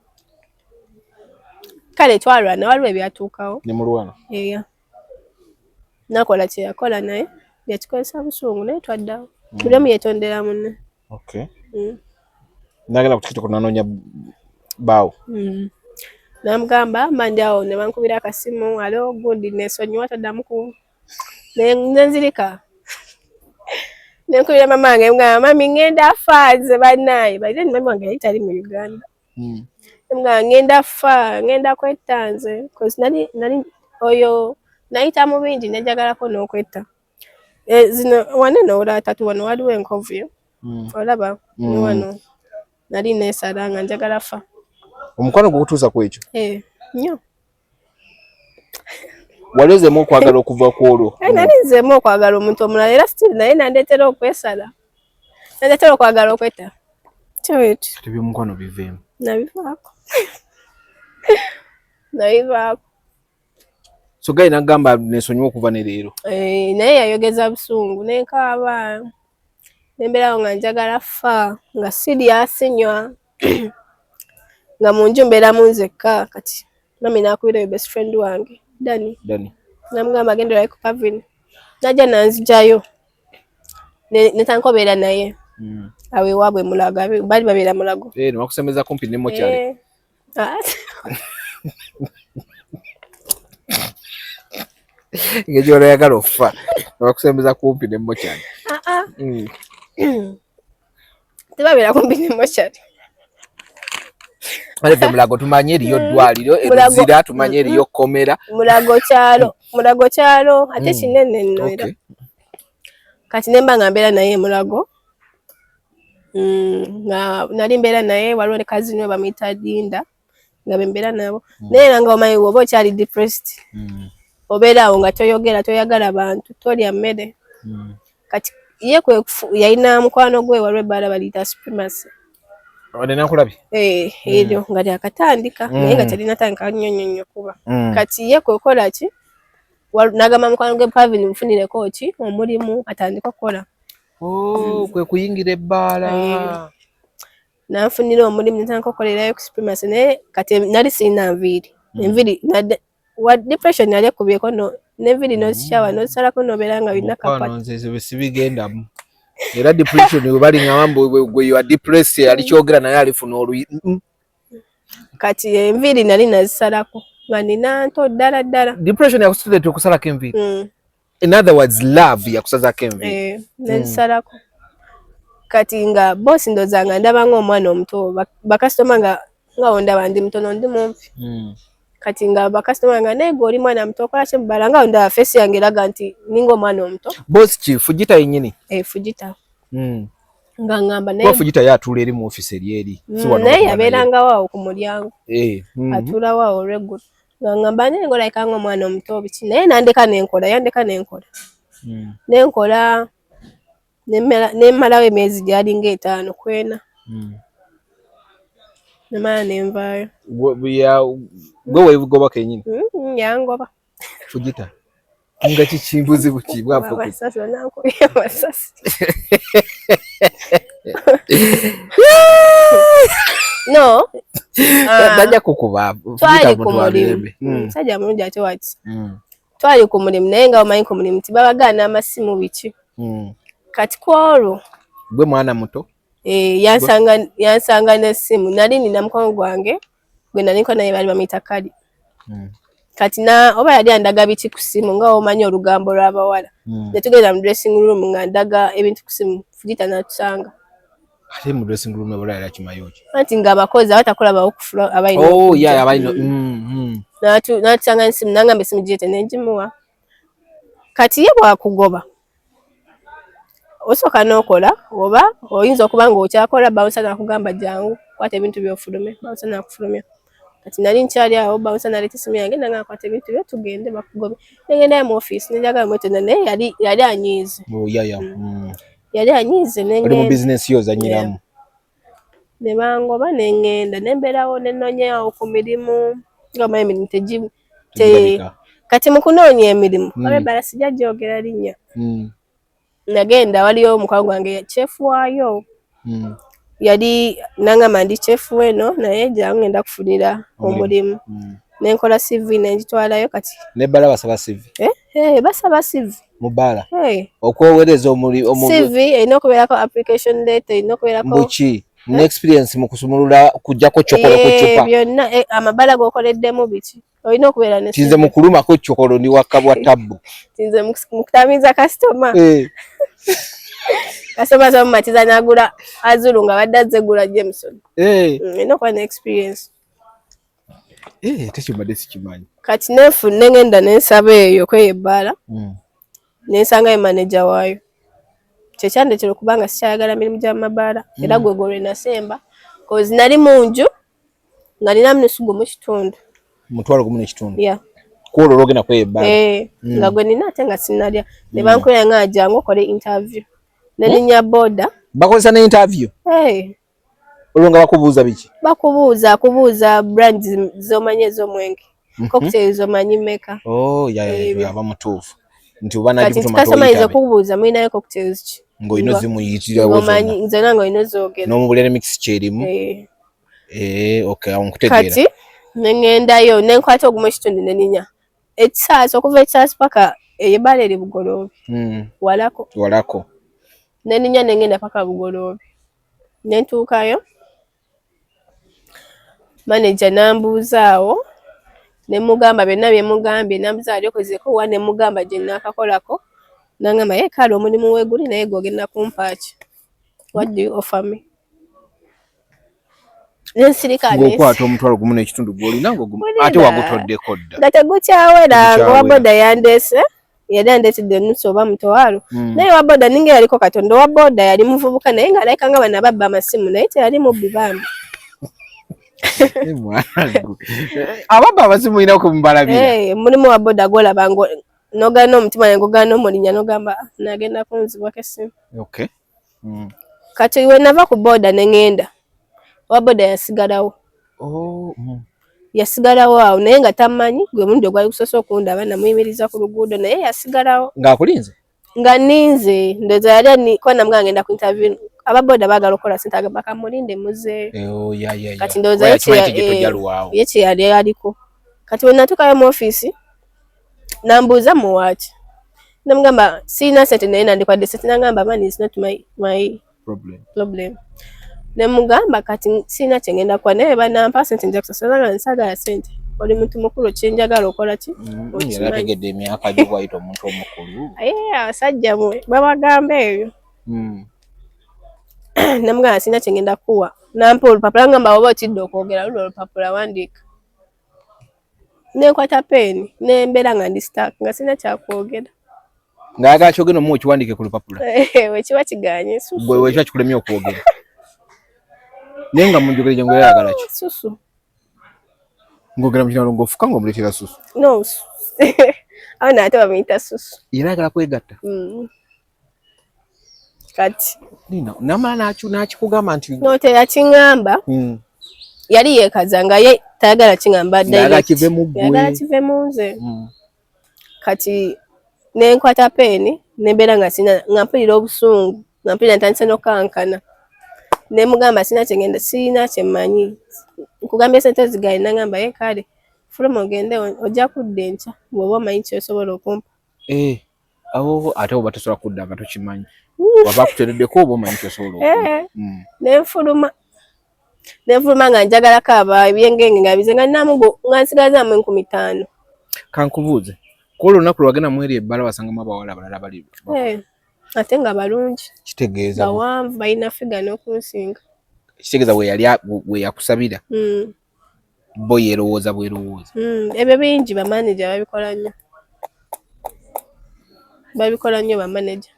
Kale twalwana, waliwo ebyatuukawo. Ne mulwana. Eya, nakola kyeyakola naye yakikozesa busungu, naye twaddawo, buli omu yetondera munne. Nagenda ku TikTok nanoonya baawo. Namugamba mba ndi awo ne bankubira akasimu, alo gundi, nesonyiwa, toddamu ku nenzirika, nenkubira mama wange, mugamba, "Mami, ngenda fa nze bannaaye." By then mama wange yali tali mu Uganda. Mugamba, "Ngenda fa, ngenda kwetta nze," 'cause nali oyo nayita mu bingi, nenjagalako n'okwetta. Eh, zino wanene olwatatu wano waliwo enkovu yo. Olaba ne wano nali neesala nga njagala fa. Omukwano gukutuusa ku ekyo? Eh, nnyo. Wali ozeemu okwagala okuva ku olwo? Eh, nali nzeemu okwagala omuntu omulala, era still naye nandeetera okwesala, nandeetera okwagala okwetta kyekyo. Kati ebyomukwano biveemu? Nabivaako, nabivaako. So guy nagamba nesonyiwa okuva ne leero? Eh, naye yayogeza busungu, nenkaaba, nembeerawo nga njagala fa, nga sirya, sinywa, nga mu nju mbeeramu nzekka. Kati mami nakubira oyo best friend wange Dani. Dani. Namugamba agenda olabe ku Pavin, najja nanzijayo, netankobeera naye. Awo ewaabwe Mulago, baali babeera Mulago. Eh, newakusemeza kumpi ne mokyali. Eh. Ah, Ngeri olwayagala okufa newakusemeza kumpi ne mokyali. Ah, ah. Tebabeera kumpi ne mokyali. Ale ffe Mulago tumanye eriyo ddwaliro. Mulago- Eruzira tumanye eriyo kkomera. Mulago kyalo, Mulago kyalo ate kinene nno era. Kati nemba nga mbeera naye Mulago. Nga nali mbeera naye, waliwo ne cousin we bamuyita Linda, nga bembeera nabo. Naye era nga omanyi oba okyali depressed, obeera awo nga toyogera, toyagala bantu, tolya mmere. Kati ye kwe yalina mukwano gwe, waliwo ebbaala baliyita Supremacy. Nenakulabye. Eh, eryo nga lyakatandika, naye nga terinatandika nnyo nnyo nnyo kuba. Kati ye kwekola ki, n'agamba mukwano gwe Pavin, mufunireko ki omulimu atandike okukola. Oh, kwe kuyingira ebbaala. Eh. Nanfunira omulimu, netandika okukolerayo ku Supremacy, naye kati nali sirina nviiri. Enviiri wa depression yali ekubyeko, no n'enviiri n'ozikyawa, n'ozisalako, n'obeera nga olina Mukwano, kapati. Nze ebyo sibigendamu. Era depression bwe balingamba mbu gwe you are depressed, alikyogera naye alifuna oluyi. Kati enviiri nali nazisalako nga nina nto ddala ddala. Depression yakusuleeta okusalako enviiri? Mm. In other words, love yakusazaako enviiri? Eh, nezisalako. Kati nga boss ndowooza nga ndaba ng'omwana omuto, bakasitoma nga wondaba ndi mutono, ndi mumpi. Kati nga bakasitoma nga, "Naye gwe oli mwana muto, okola ki mu bbala?" Nga wondaba face yange eraga nti ninga omwana omuto. Boss ki, Fujita yennyini? Eh, Fujita. Nga ngamba naye Kuba Fujita ye atuula eri mu office eri. Si wano naye watuula naye. Yabeerangawo awo ku mulyango. Eh. Atuulawo awo olweggulo, nga ngamba naye ng'olabika ng'omwana omuto biki, naye nandeka nenkola, yandeka nenkola. Nenkola nemmalawo emyezi gyalinga 5 kwena. Nemala nenvaayo. Gwe weegoba kennyini? Yangoba. Fujita nga kiki, buzibu ki bwafa? Amasasi, banankubye amasasi. No, ah, Tajja kukuba. Twali Fujita ku muntu wa mulimu. mirembe. Musajja mulungi ate waki. Twali ku mulimu, naye nga omanyi ku mulimu tibabagaana amasimu biki. Kati ku olwo Gwe mwana muto. Eh, yansanga n'essimu. Nali nina mukwano gwange gwe nali nko naye, baali bamuyita Kali. Kati na oba yali andaga biki ku ssimu, nga omanyi olugambo lw'abawala. Ne tugenda mu dressing room nga ndaga ebintu ku ssimu, Fujita n'atusanga. Ate mu dressing room ebula yali akimayo ki? Anti ng'abakozi abatakola bawokufula abalina Oh, okujja. yeah, abalina. N'atusanga n'essimu, n'angamba essimu giyite, ne ngimuwa. Kati ye bw'akugoba, osooka n'okola, oba oyinza okuba ng'okyakola, bouncer n'akugamba, "Jangu kwata ebintu by'ofulume." Bouncer n'akufulumya. Kati nali nkyali awo, bouncer naleeta essimu yange, nanga akwata ebintu byo tugende bakugobe. Nengendayo mu office, nenjagala mwetonda, naye yali anyiize. Oh, yeah. Yali anyiize. Oli mu Nengenda bizinesi yo ozanyiramu. Ne bangoba, nengenda nembeerawo, nenonyawo ku mirimu, nga omanyi emirimu Tegirabika. Kati mu kunoonya emirimu, olw'ebbala sijja gyogera linnya, nagenda waliyo omukwano gwange, chef waayo. Yali nangamba, ndi chef weno, naye jangu ngenda kufunira Omulimu. omulimu. Nenkola CV, nengitwalayo. Kati Nebbala basaba CV? Eh, eh, basaba CV. Mu bbaala? Eh. Okwowereza CV erina okubeerako application letter, erina okubeerako mbuki ne experience mu kusumulula, kujjako chokolo ku Eh, cupa. Byonna, eh, amabala g'okoleddemu, biki, olina okubeera ne Tinze CV. mu kulumako chokolo ndi waka bwa tabbu. Nze mu kutamiiza kasitoma. Eh. Kasitoma somumatiza n'agula Azulu nga badde azze gula Jameson. Eh. Olina okuba ne experience. Eh, tekimbadde sikimanyi. Kati nengenda nensaba eyo kweyo ebbaala, nensangayo manager waayo. Kyekyandetera okuba nga sikyayagala mirimu gya mabaala, era gwe gwe lwe nasemba, cause nali mu nju nga nina nusu gumu kitundu. 1,500. Yeah. Kwolwo olwogenda kweyo ebbaala? Eh, nga gwe nina ate nga sinnalya, ne bankulira nga jangu okole interview, neninya boda. Bakozesa ne interview? Hey. Olwo nga bakubuuza biki? Bakubuuza, akubuuza brands z'omanyi ez'omwenge, cocktails zomanyi meka. Oh, ya. Ebyo. Aba mutuufu nti oba Kati nagikutuma. Customer okubuuza mulinayo cocktails ki, Ng'olina ozimuyitirawo. Ng'omanyi zonna, ng'olina ozoogera. N'omubulira mix kyerimu. Eh. Eh, okay, awo nkutegeera. Kati neŋŋendayo, nenkwata ogumu ekitundu, neninya ekisaasi, okuva ekisaasi paka eyo ebbaala eri Bugoloobi. Walako. Walako. Neninya nengenda paka Bugoloobi, nentuukayo, manager nambuuza awo, nemugamba byonna byemugambye. Nambuuza ali okozeko wa, nemugamba gye naakakolako. Nangamba, ye kale omulimu weeguli, naye gwe ogenda kumpa ki? What do you offer me? Nensirika. Ng'okwata 1,500 gw'olina ate wagutoddeko dda. Nga tegukyawera, nga Tegukyawera. owa boda yandeese, yali andeetedde enusu oba mutwalo. Naye owa boda ninga yaliko Katonda. Owa boda yali muvubuka, naye ng'alabika nga bano ababba amasimu, naye teyali mubbi bambi. Eh, mwana gwe. Ababba abasimu mulina okumubalabira. Eh, mulimu wa boda gwolaba n'ogaana omutima naye ngogaana omulinya, n'ogamba, "Ah, nagenda kunzibwako essimu." Okay. Kati we nava ku boda ne ŋŋenda, owa boda yasigalawo. Oh. Yasigalawo awo, naye nga tammanyi. Gwe mulundi ogwali gusoose okundaba, namuyimiriza ku luguudo, naye yasigalawo. Ng'akulinze? Nga ninze, ndowooza yali kuba namugamba ngenda ku interview. Ababoda baagala okukola sente, agamba kamulinde muzeeyo. Eh, oh, ya. Kati ndowooza Oba ye yakimanyi nti gye tojja eh, luwaawo. Ye kye yali aliko. Kati bwe natuukayo mu ofiisi, nambuuza muwaaki, namugamba sirina sente, naye nandikwadde sente. Nangamba, money is not my Problem. problem. Nemugamba kati sirina kyengenda kuwa, naye banampa sente nja kusasula. Nga nsaagala sente, oli muntu mukulu, kyenjagala okola ki? Okimanyi. Yali ategedde emyaka gyo bwayita omuntu omukulu. Aye abasajja mwe babagamba ebyo. Namugamba sirina kyengenda kuwa, nampa olupapula, ngamba oba otidde okwogera, luno olupapula wandiika. Nenkwata peeni, nembeera nga ndi stuck, nga sirina kyakwogera. Ng'ayagala kyogenda omuwa okiwandiike ku lupapula. Wekiba kiganye, susu. Gwe wekiba kikulemye okwogera, naye nga munjogere gye ng'oyagala ki? Susu. Ng'ogera mu kinalo ng'ofuka ng'omuleetera susu. No, awo naate bamuyita susu. Era ayagala kwegatta. Kati Nina namala n'akikugamba nti no, teyakiŋŋamba. Yali yeekaza nga ye tayagala kiŋŋamba Ng'ayagala direct. kive mu ggwe. Ayagala kive mu nze. Kati nenkwata peeni, nembeera nga sina, nga mpulira obusungu, nga mpulira ntandise n'okukankana. Nemugamba sina kyengenda, sirina kyemmanyi, nkugambye sente zigaye. Nangamba, ye kale fuluma ogende, ojja kudda enkya bw'oba omanyi kyosobola okumpa. Eh, awo ate oba tosobola kudda nga tokimanyi, waba akuteereddeko oba omanyi kyosobola okumpa. Eh, nenfuluma nga njagalako aba ebyengenge nga bize, nga ninamu nga nsigazaamu 5,000. Kankubuuze, ku olwo olunaku lwagenda mweri ebbala, wasangamu abawala abalala bali? Eh, ate nga balungi. Kitegeeza Bawanvu, balina figure n'okunsinga. Kitegeeza we yali we yakusabira, bo yeerowooza bwerowooza. Ebyo bingi, bamaneja babikola nnyo, babikola nnyo bamaneja.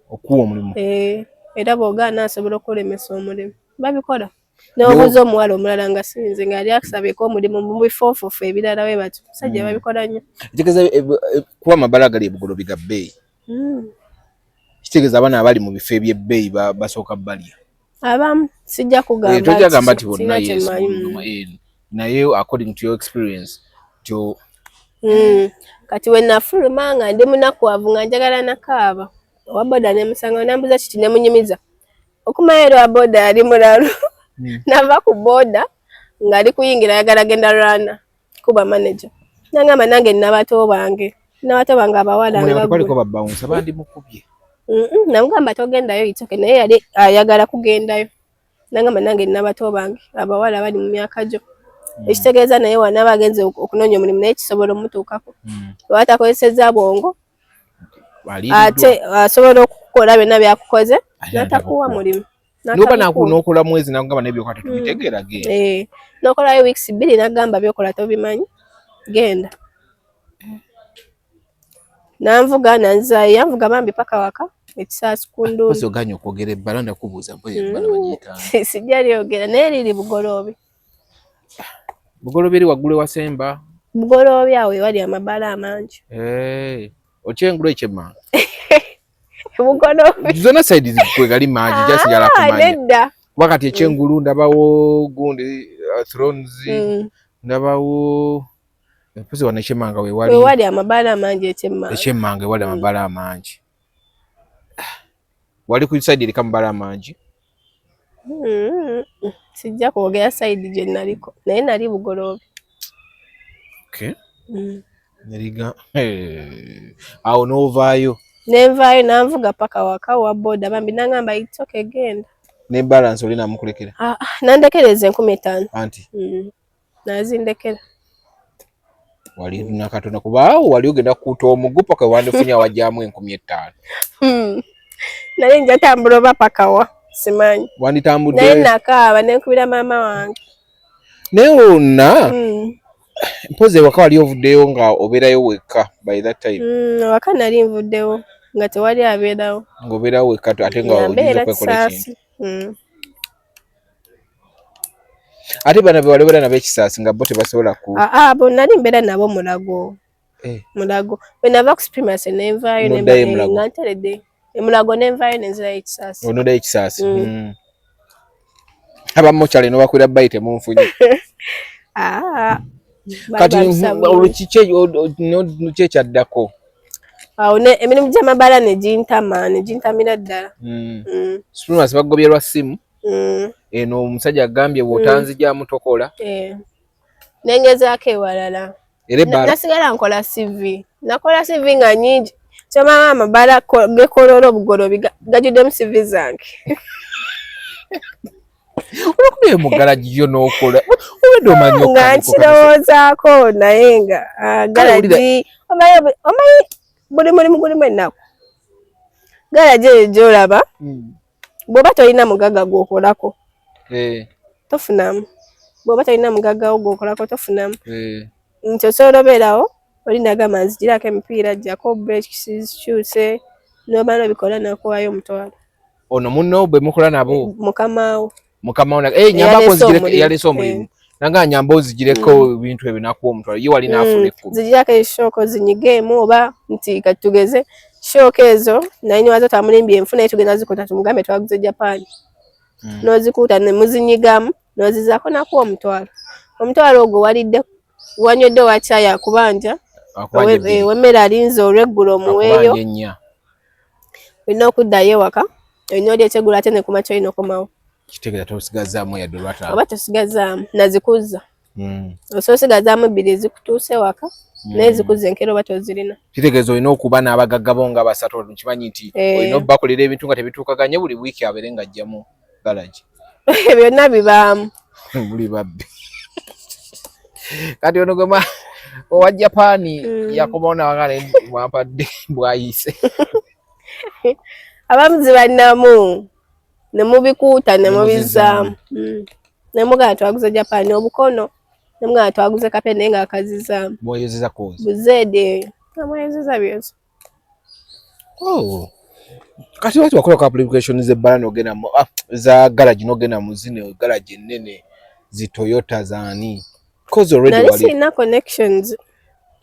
Okuwa omulimu. Eh, era bw'ogaana asobola okulemesa omulimu, babikola. N'obuuza omuwala omulala nga sinze nga yali akusabyeko omulimu mu bifoofofu ebirala we batyo. Musajja babikola nnyo. Ekitegeeza kuba amabala gali ebugolobi ga bbeeyi. Kitegeeza abaana abali mu bifo eby'ebbeeyi basooka balya. Abamu sijja kugamba. Tojja gamba nti bonna, yes, naye according to your experience to Kati we nafuluma nga ndi munakuwavu nga njagala nakaaba, owa boda nemusanga, nambuza kiti, nemunyumiza okumanya era owa boda yali mulalu. Nava ku boda ng'ali kuyingira ayagala genda rana kuba manager, nangamba nange nnabato bange, nnabato bange abawala. Nga babawunsa bandimukubye. Namugamba togendayo, itoke, naye yali ayagala kugendayo. Nangamba nange nnabato bange abawala bali mu myaka gyo. Ekitegeeza naye wanaaba agenze okunoonya omulimu naye kisobola omutuukako oba takozesezza bwongo, ate asobola okukola byonna byakukoze n'atakuwa mulimu. Noba n'okola mwezi nagamba naye byokola tetubitegeera, genda. Eh, n'okolayo weeks 2 nagamba byokola tobimanyi, genda. Nanvuga nanzaayo, yanvuga bambi paka waka ekisaasi ku ndundu. Oganye okwogera ebbala, ndakubuuza mpozi ebbala bagiyita? Sijja lyogera naye liri Bugoloobi. Bugoloobi eri waggulu ewasemba? Bugoloobi awo ewali amabaala amangi. Okyengulu ekyemmanga? Bugoloobi. Zonna side kwe gali mangi, jasigala kumanya. Nedda. Kuba kati ekyengulu ndabawo gundi Thrones, ndabawo mpozi wano ekyemmanga wewali. Wewali amabaala amangi ekyemmanga. Ekyemmanga ewali amabaala amangi. Wali ku side eriko amabaala amangi? Sijja kwogera side gye naliko naye nali Bugoloobi. Okay. Neriga awo n'ovaayo? Nenvaayo, nanvuga paka waka wa boda bambi nangamba it's okay, genda. Ne balance oli namukulekera? Ah, ah, nandekereza 5000. Anti Nazindekera. Wali nakatono kubaawo wali ogenda kukuuta omugu paka wandifunye awajjamu 5000. Nali nja tambula oba paka wa simanyi. Wanditambudde. Naye nakaaba nenkubira maama wange. Naye wonna mpozi ewaka wali ovuddeyo nga obeerayo wekka by that time? Awaka nali nvuddewo nga tewali abeerawo. Ng'obeerawo wekka ate nga Nga oyinza mbeera okwekola ekintu. Kisaasi. Ate bana be wali obeera nabo ekisaasi nga bo tebasobola ku Ah, ah, bo nali mbeera nabo Mulago. Eh. Mulago bwe nava ku Supremacy nenvaayo. N'oddayo e Mulago? Nga nteredde emulago nenvaayo nenzirayo ekisaasi. Onoddayo ekisaasi? Mm. Abamokyale nobakwira bayi temunfunye. Ah, Kati bali olwo kiki ekyaddako? Awo ne emirimu gy'amabaala ne gintama, ne gintamira ddala. Supremacy bagobye lwa ssimu? Mm. Eno omusajja agambye bw'otanzigyamu tokola. Eh. Nengezaako ewalala. Era ebbaala? Nasigala nkola CV, nakola CV nga nyingi kyomama amabaala gekoloola obugolobi gajjuddemu CV zange. Olwokubye mu garagi yo n'okola obwedde omanyi Nga okukanika. Nkirowoozaako naye nga ah, garagi omanyi buli mulimu gulimu ennaku. Garagi eyo gyolaba, bw'oba tolina mugagga gw'okolako tofunamu. Bw'oba tolina mugagga wo gw'okolako tofunamu. Nti osobola obeerawo oli nagamba nzigirako emipiira, jjako brakes zikyuse, n'omala obikola nakuwaayo 500. Ono munno bwe mukola nabo? Mukamaawo. Mukama wo eh, nyambako. Eyaleese nzigireko omulimu. Eyaleese omulimu nanga nyamba ozigireko ebintu ebyo nakuwa 500, ye wali naafuna 10. Zigirako eshock zinyigeemu oba nti kati tugeze shock ezo nayini wazo tamulimbye enfu naye tugenda zikuta tumugambe twaguze Japan. N'ozikuuta ne muzinyigamu n'ozizaako nakuwa 500. 500 ogwo walidde, wanywedde owakyayi, akubanja. Akubanja 2. Owemmere alinze olweggulo omuweeyo. Akubanja 4. Olina okuddayo ewaka, olina oli ekyeggulo ate ne kumakya olina okomawo. Kitegeeza tosigazaamu yadde olwataano. Oba tosigazaamu nazikuzza. Osobola osigazaamu 2 ezikutuuse waka naye zikuzza enkeera oba tozirina. Kitegeeza olina okuba n'abagagga bo nga basatu, nkimanyi nti olina obbakolera ebintu nga tebituukaganye, buli wiiki abeere ng'ajjamu garagi. Byonna bibaamu. Muli babbi. Kati ono gwe owa Japaani yakomawo nawanga naye mwampadde bwayise. Abamu zibannamu ne mubikuuta ne Ne mubizaamu. Ne mugamba twaguze Japan obukono, ne mugamba twaguze kape naye nga akazizaamu. Bw'oyozeza kwoza. Buzeedi eyo amweyozeza byoza. Oh. Kati lwaki wakola ku application z'ebbala n'ogenda mu za garage, n'ogenda mu zino garage ennene zi Toyota zaani? 'Cause already Nali wali sirina connections.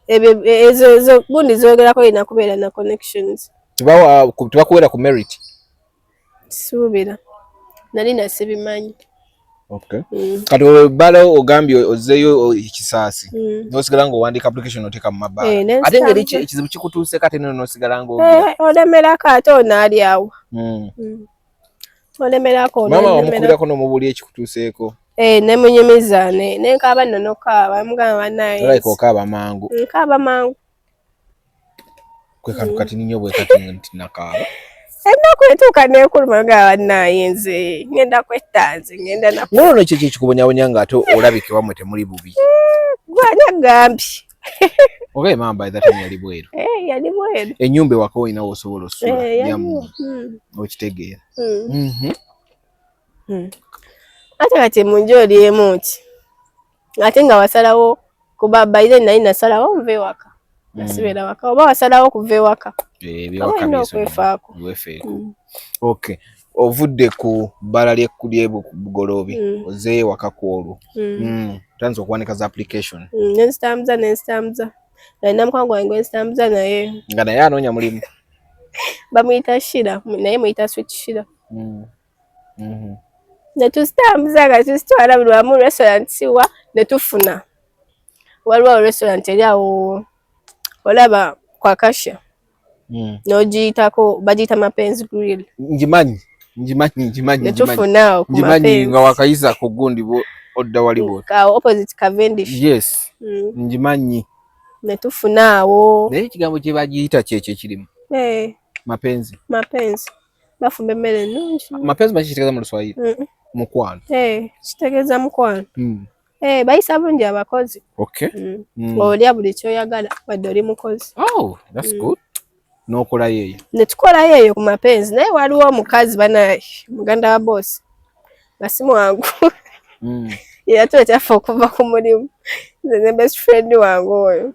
Ebyo ezo gundi zogerako olina kubeera na connections. Tebakuwera ku merit? Suubira nali nasibimanyi. Okay. Kati ebbala ogambye ozzeeyo ekisaasi, n'osigala ng'owandiika application, oteeka mu mabaala. Eh, ate ngeri nensitambuza. Ekizibu kikutuuse kati nno n'osigala ng'ogira Olemerako ate onaali awo. Olemerako. Maama onemerako. wamukubirako n'omubuulira ekikutuuseeko? Eh, nemunyumiza nenkaaba nno nokaaba, mugamba banaye. Olabika okaaba mangu. Nkaaba mangu. Kwe kantu kati nnyo bwe kati nti nakaaba. Ennaku etuuka nekuluma, gamba banaye nze ngenda kwetta, nze ngenda na Ng'olwo ekyo ekikubonyabonya ng'ate olabika ewammwe temuli bubi. Gwani agambye? Ogaye maama by that time yali bweru? Eh, yali bweru. Ennyumba ewaka olina wosobola osula? Eh, yaliwo. Yammwe, okitegeera? Ate kati mu nju oli emu nti ate nga wasalawo, kuba by then nali nasalawo nva ewaka, nasibeera waka, oba wasalawo kuva ewaka, Eh, oba ebyewaka olina byesonyiwa. okwefaako. Weefeeko. Okay, ovudde ku bbala ly'e Bugoloobi, ozzeeyo ewaka ku olwo, otandise okuwanika za application. Nenzitambuza nalina mukwano gwange gwenzitambuza naye. Nga naye anoonya mulimu? Bamuyita Shira, naye muyita Sweet Shira. Netuzitambuza nga tuzitwala buli wamu, restaurant siwa netufuna. Waliwo restaurant eri awo olaba kwa Kasha, n'ogiyitako, bagiyita Mapenzi Grill. Ngimanyi, ngimanyi, ngimanyi, ngimanyi. Netufuna awo ku Ngimanyi Mapenzi. Nga wakayisa ku gundi odda wali bwoti. Awo opposite Cavendish. Yes. Ngimanyi. Netufuna awo. Naye ekigambo kye bagiyita kyekyo ekirimu? Eh. Mapenzi. Mapenzi, bafumba emmere ennungi. Mapenzi maki kitegeeza mu Luswayiri? Mukwano. Eh, kitegeeza mukwano. Eh, bayisa bulungi abakozi. Olya buli kyoyagala wadde oli mukozi. Oh, that's good. N'okolayo eyo? Netukolayo eyo ku Mapenzi, naye waliwo omukazi banaye, muganda wa bosi, nga si mwangu. Yatuleetera ffe okuva ku mulimu, nze ne best friend wange oyo.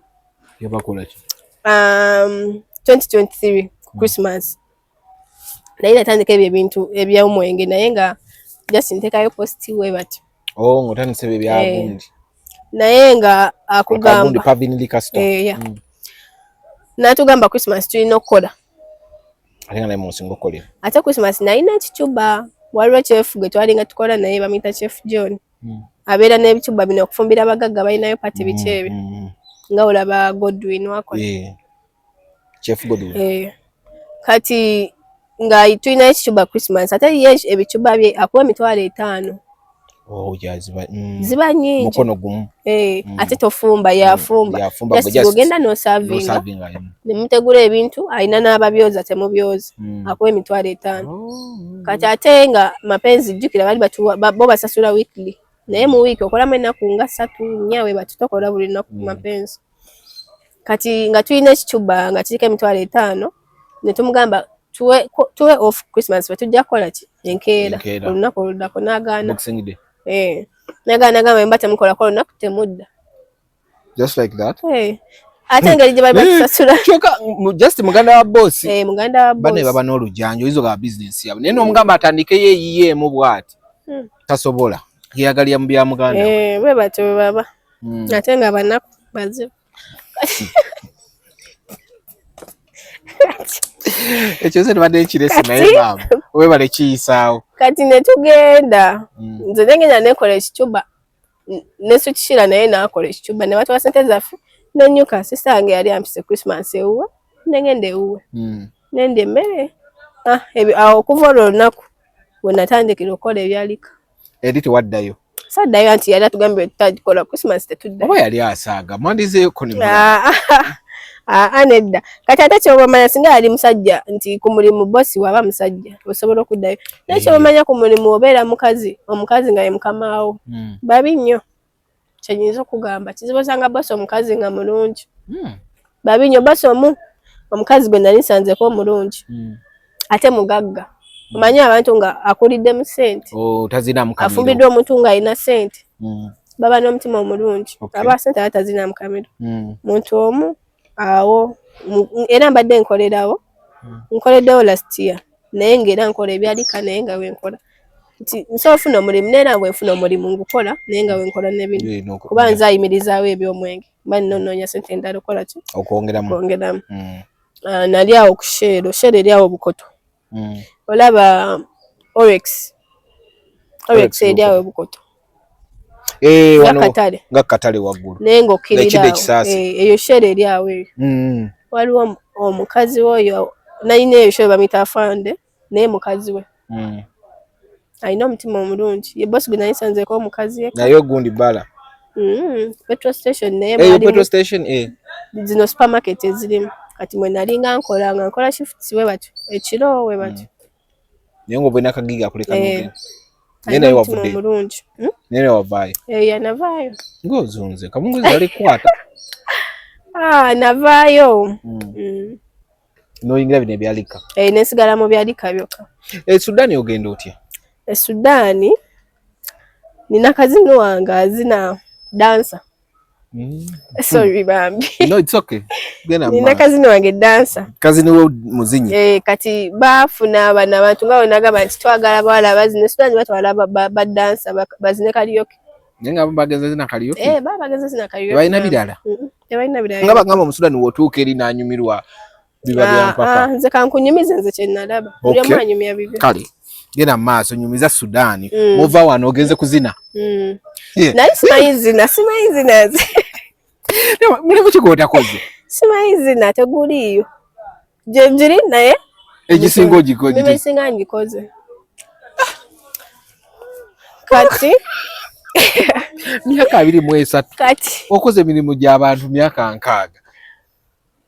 Yabakola ki? 2023 ku Christmas naye natandika ebyo ebintu ebyomwenge, naye nga just nteekayo post we bati. Oh, ng'otandise ebyo Eh, ebyagundi. Naye nga Akagundi akugamba Pavin Liquor Store. Eh, yeah. N'atugamba Christmas tulina okukola. Ate nga naye munsinga okukolera. Ate Christmas nalina ekicuba, waliwo chef gwe twalinga tukola naye, bamuyita Chef John. Abeera n'ebicuba bino okufumbira abagagga, balinayo party, biki ebyo, nga olaba Godwin wakola. Eh. Chef Godwin. Eh. Kati nga tulina ekicuba Christmas, ate ye ebicuba bye akuwa 50,000. Oh, yeah, ziba Ziba nyingi. Mukono gumu. Eh, ate tofumba, yafumba. Yafumba. Just gwe just ogenda n'osavinga. N'osavinga. Ne mutegula ebintu, alina n'ababyoza, temubyoza. Akuwa 50,000. Oh. Kati ate nga Mapenzi, jjukira bali batuwa bo basasula weekly, naye mu wiiki okolamu ennaku nga 3, 4 we bati, tokola buli lunaku ku Mapenzi. Kati nga tulina ekicuba nga kiriko 50,000, ne tumugamba tuwe off Christmas, bwe tujja kukola ki enkeera, Enkeera. olunaku oluddako, n'agaana. Boxing Day. Eh, n'agaana, gamba mba temukolako olunaku temudda. Just like that. Eh, ate engeri gye bali batusasula. Kyokka just muganda wa boss. Eh, muganda wa Bane boss. baba n'olujanja, oyinza ogaba bizinesi yaabwe, naye n'omugamba atandikeyo eyiyeemu bw'ati, tasobola, yeyagalira mu bya muganda we. Eh, bwe batyo bwe baba. Ate nga banaku bazibu. Ekyo nze tebadde nkirese, naye maama webale kiyisaawo. Kati ne tugenda, nze nengenda nekola ekicuba nesukishira, naye nakola ekicuba ne batuwa sente zaffe, nenyuka. Sister wange yali ampise Christmas ewuwe, nengenda ewuwe, nendya emmere. Ah, awo okuva olwo olunaku we natandikira okukola ebyalika. Eri tewaddayo? Saddayo, anti yali atugambye tutagikola Christmas, tetuddayo. Oba yali asaaga, mwandizeeko ne Ah, ah, ah, nedda. Kati ate kyobamanya, singa yali musajja nti ku mulimu bosi waba musajja osobola okuddayo, naye kyobamanya ku mulimu obeera mukazi, omukazi nga ye mukamaawo, babi nnyo. Kyenyinza okugamba, kizibu osanga bosi omukazi nga mulungi. Babi nnyo. Bosi omu omukazi gwe nali nsanzeko omulungi, ate mugagga, omanyi abantu nga akulidde mu ssente, Oh, tazina mukamiro. Afumbiddwa omuntu ng'alina ssente, baba n'omutima omulungi. Aba ssente aba tazina mukamiro. Muntu omu awo era mbadde nkolerawo, nkoleddewo last year. Naye ng'era nkola ebya liquor, naye nga wenkola nti nsobola ofuna omulimu, neera bwenfuna omulimu ngukola, naye nga wenkola nebino, kuba nze ayimirizaawo ebyomwenge, mba nina onoonya sente endala okola ki? Okwongeramu. Okwongeramu. Ah, nali awo ku Shell, Shell eri awo Bukoto. Olaba Oryx, Oryx eri awo Bukoto. Eh, nga wano katale. Nga katale waggulu. Naye ng'okkirira Ekidde awo. ekisaasi. Eh, eyo Shell eri awo eyo. Waliwo omukazi we oyo nalina eyo Shell, bamuyita Afande, naye mukazi we alina omutima omulungi, ye bosi gwe nali nsanzeeko omukazi ye. Naye ogundi bbala. Petrol station naye Eyo mwalimu petrol station, eh. Zino supermarket ezirimu kati mwe nali nga nkola, nga nkola shifts we batyo, ekiro we batyo. Naye ng'obulina akagiga akuleka Eh. n'ogenda. Naye Alina naye omutima wavuddeyo. omulungi. Hmm? Naye naye wavaayo. Eh, yanavaayo. Ng'ozunze kamunguzi balikwata. Ah, navaayo. N'oyingira bino ebya liquor. Eh, nesigala mu bya liquor byokka. E Sudan ogenda otya? E Sudaani nina cousin wange azina, dancer. Sorry bambi. No, it's okay. Genda Nina maaso. Cousin wange dancer. Cousin wo muzinyi. Eh, kati baafuna bano abantu nga bonagamba nti twagala bawala bazina. E Sudaani batwala badansa bazine karaoke. Naye nga bagenze zina karaoke. Eh, baba bagenze zina karaoke. Tebalina birala. Tebalina birala. Nga bagamba mu Sudan w'otuuka eri n'anyumirwa biba bya Ah, mpaka. ah, nze kankunyumize nze kye nalaba. Buli omu anyumya bibye. Kale genda mu maaso, nyumiza Sudan. Muva wano ogenze kuzina. Naye simanyi zina, simanyi zina nze. Mulimu ki gw'otakoze? Simanyi zina, teguliiyo. Gye giri naye Egisinga ogikoze. Mimi esinga ngikoze. Kati Myaka 23. Kati Okoze emirimu gy'abantu myaka 60.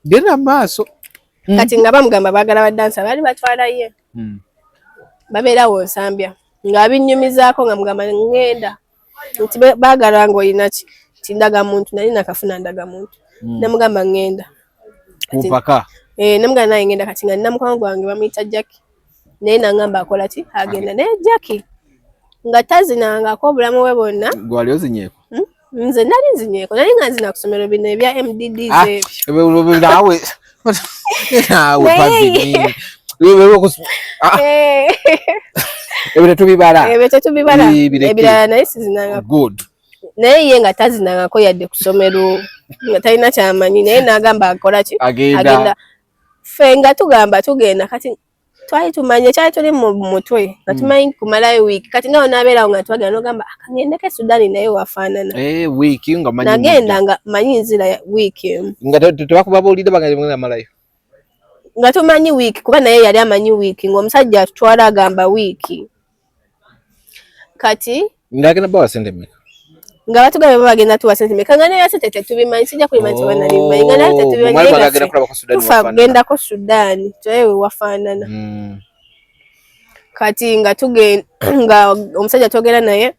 Genda mu maaso. Kati nga bamugamba baagala badansa, baali batwala ye. Babeerawo Nsambya, nga binnyumizaako, nga mugamba ŋŋenda nti baagala ng'olina ki, nti ndagamuntu, nali nakafuna ndagamuntu. Nemugamba ŋŋenda. Ku mpaka. Eh, nemugamba naye ŋŋenda. Kati nga nina mukwano gwange bamuyita Jackie, naye nangamba akola ki, agenda. Naye Jackie nga tazinangako obulamu bwe bwonna. Gwali ozinyeeko? Hmm? Nze nali nzinyeeko, nali nga nzina ku ssomero, bino ebya MDDs Ah, ebyo. Naawe naawe Pavini. Ah, Eh, ebyo tetubibala. Ebyo tetubibala. Eh, bireke. Ebirala naye sizinangako. Good. Naye ye nga tazinangako yadde ku ssomero, nga talina kyamanyi, naye n'agamba akola ki? Agenda. Agenda. Ffe nga tugamba tugenda, kati twali tumanye kyali tuli mu mutwe nga tumanyi kumalayo wiiki. Kati nga onaabeerawo nga twagenda, n'ogamba akangendeko e Sudaani naye wafaanana. Eh, wiiki nga manyi. Nagenda nga manyi nzira ya wiiki emu. Nga tebakubabuulidde bagenda malayo. Nga tumanyi wiiki, kuba naye yali amanyi wiiki, ng'omusajja atutwala agamba wiiki. Kati Ng'agenda bawa sente mmeka? Nga batugambye baba bagenda tuwa sente meka, nga naye sente tetubimanyi. Sijja kulima nti oba nali bimanyi, nga naye tetubimanyi. Mwali Naye nga bagenda ffe kulaba ku Sudan tufa wafaanana. kugendako Sudaani tulabe we wafaanana. Kati nga tugenda, nga omusajja twogera naye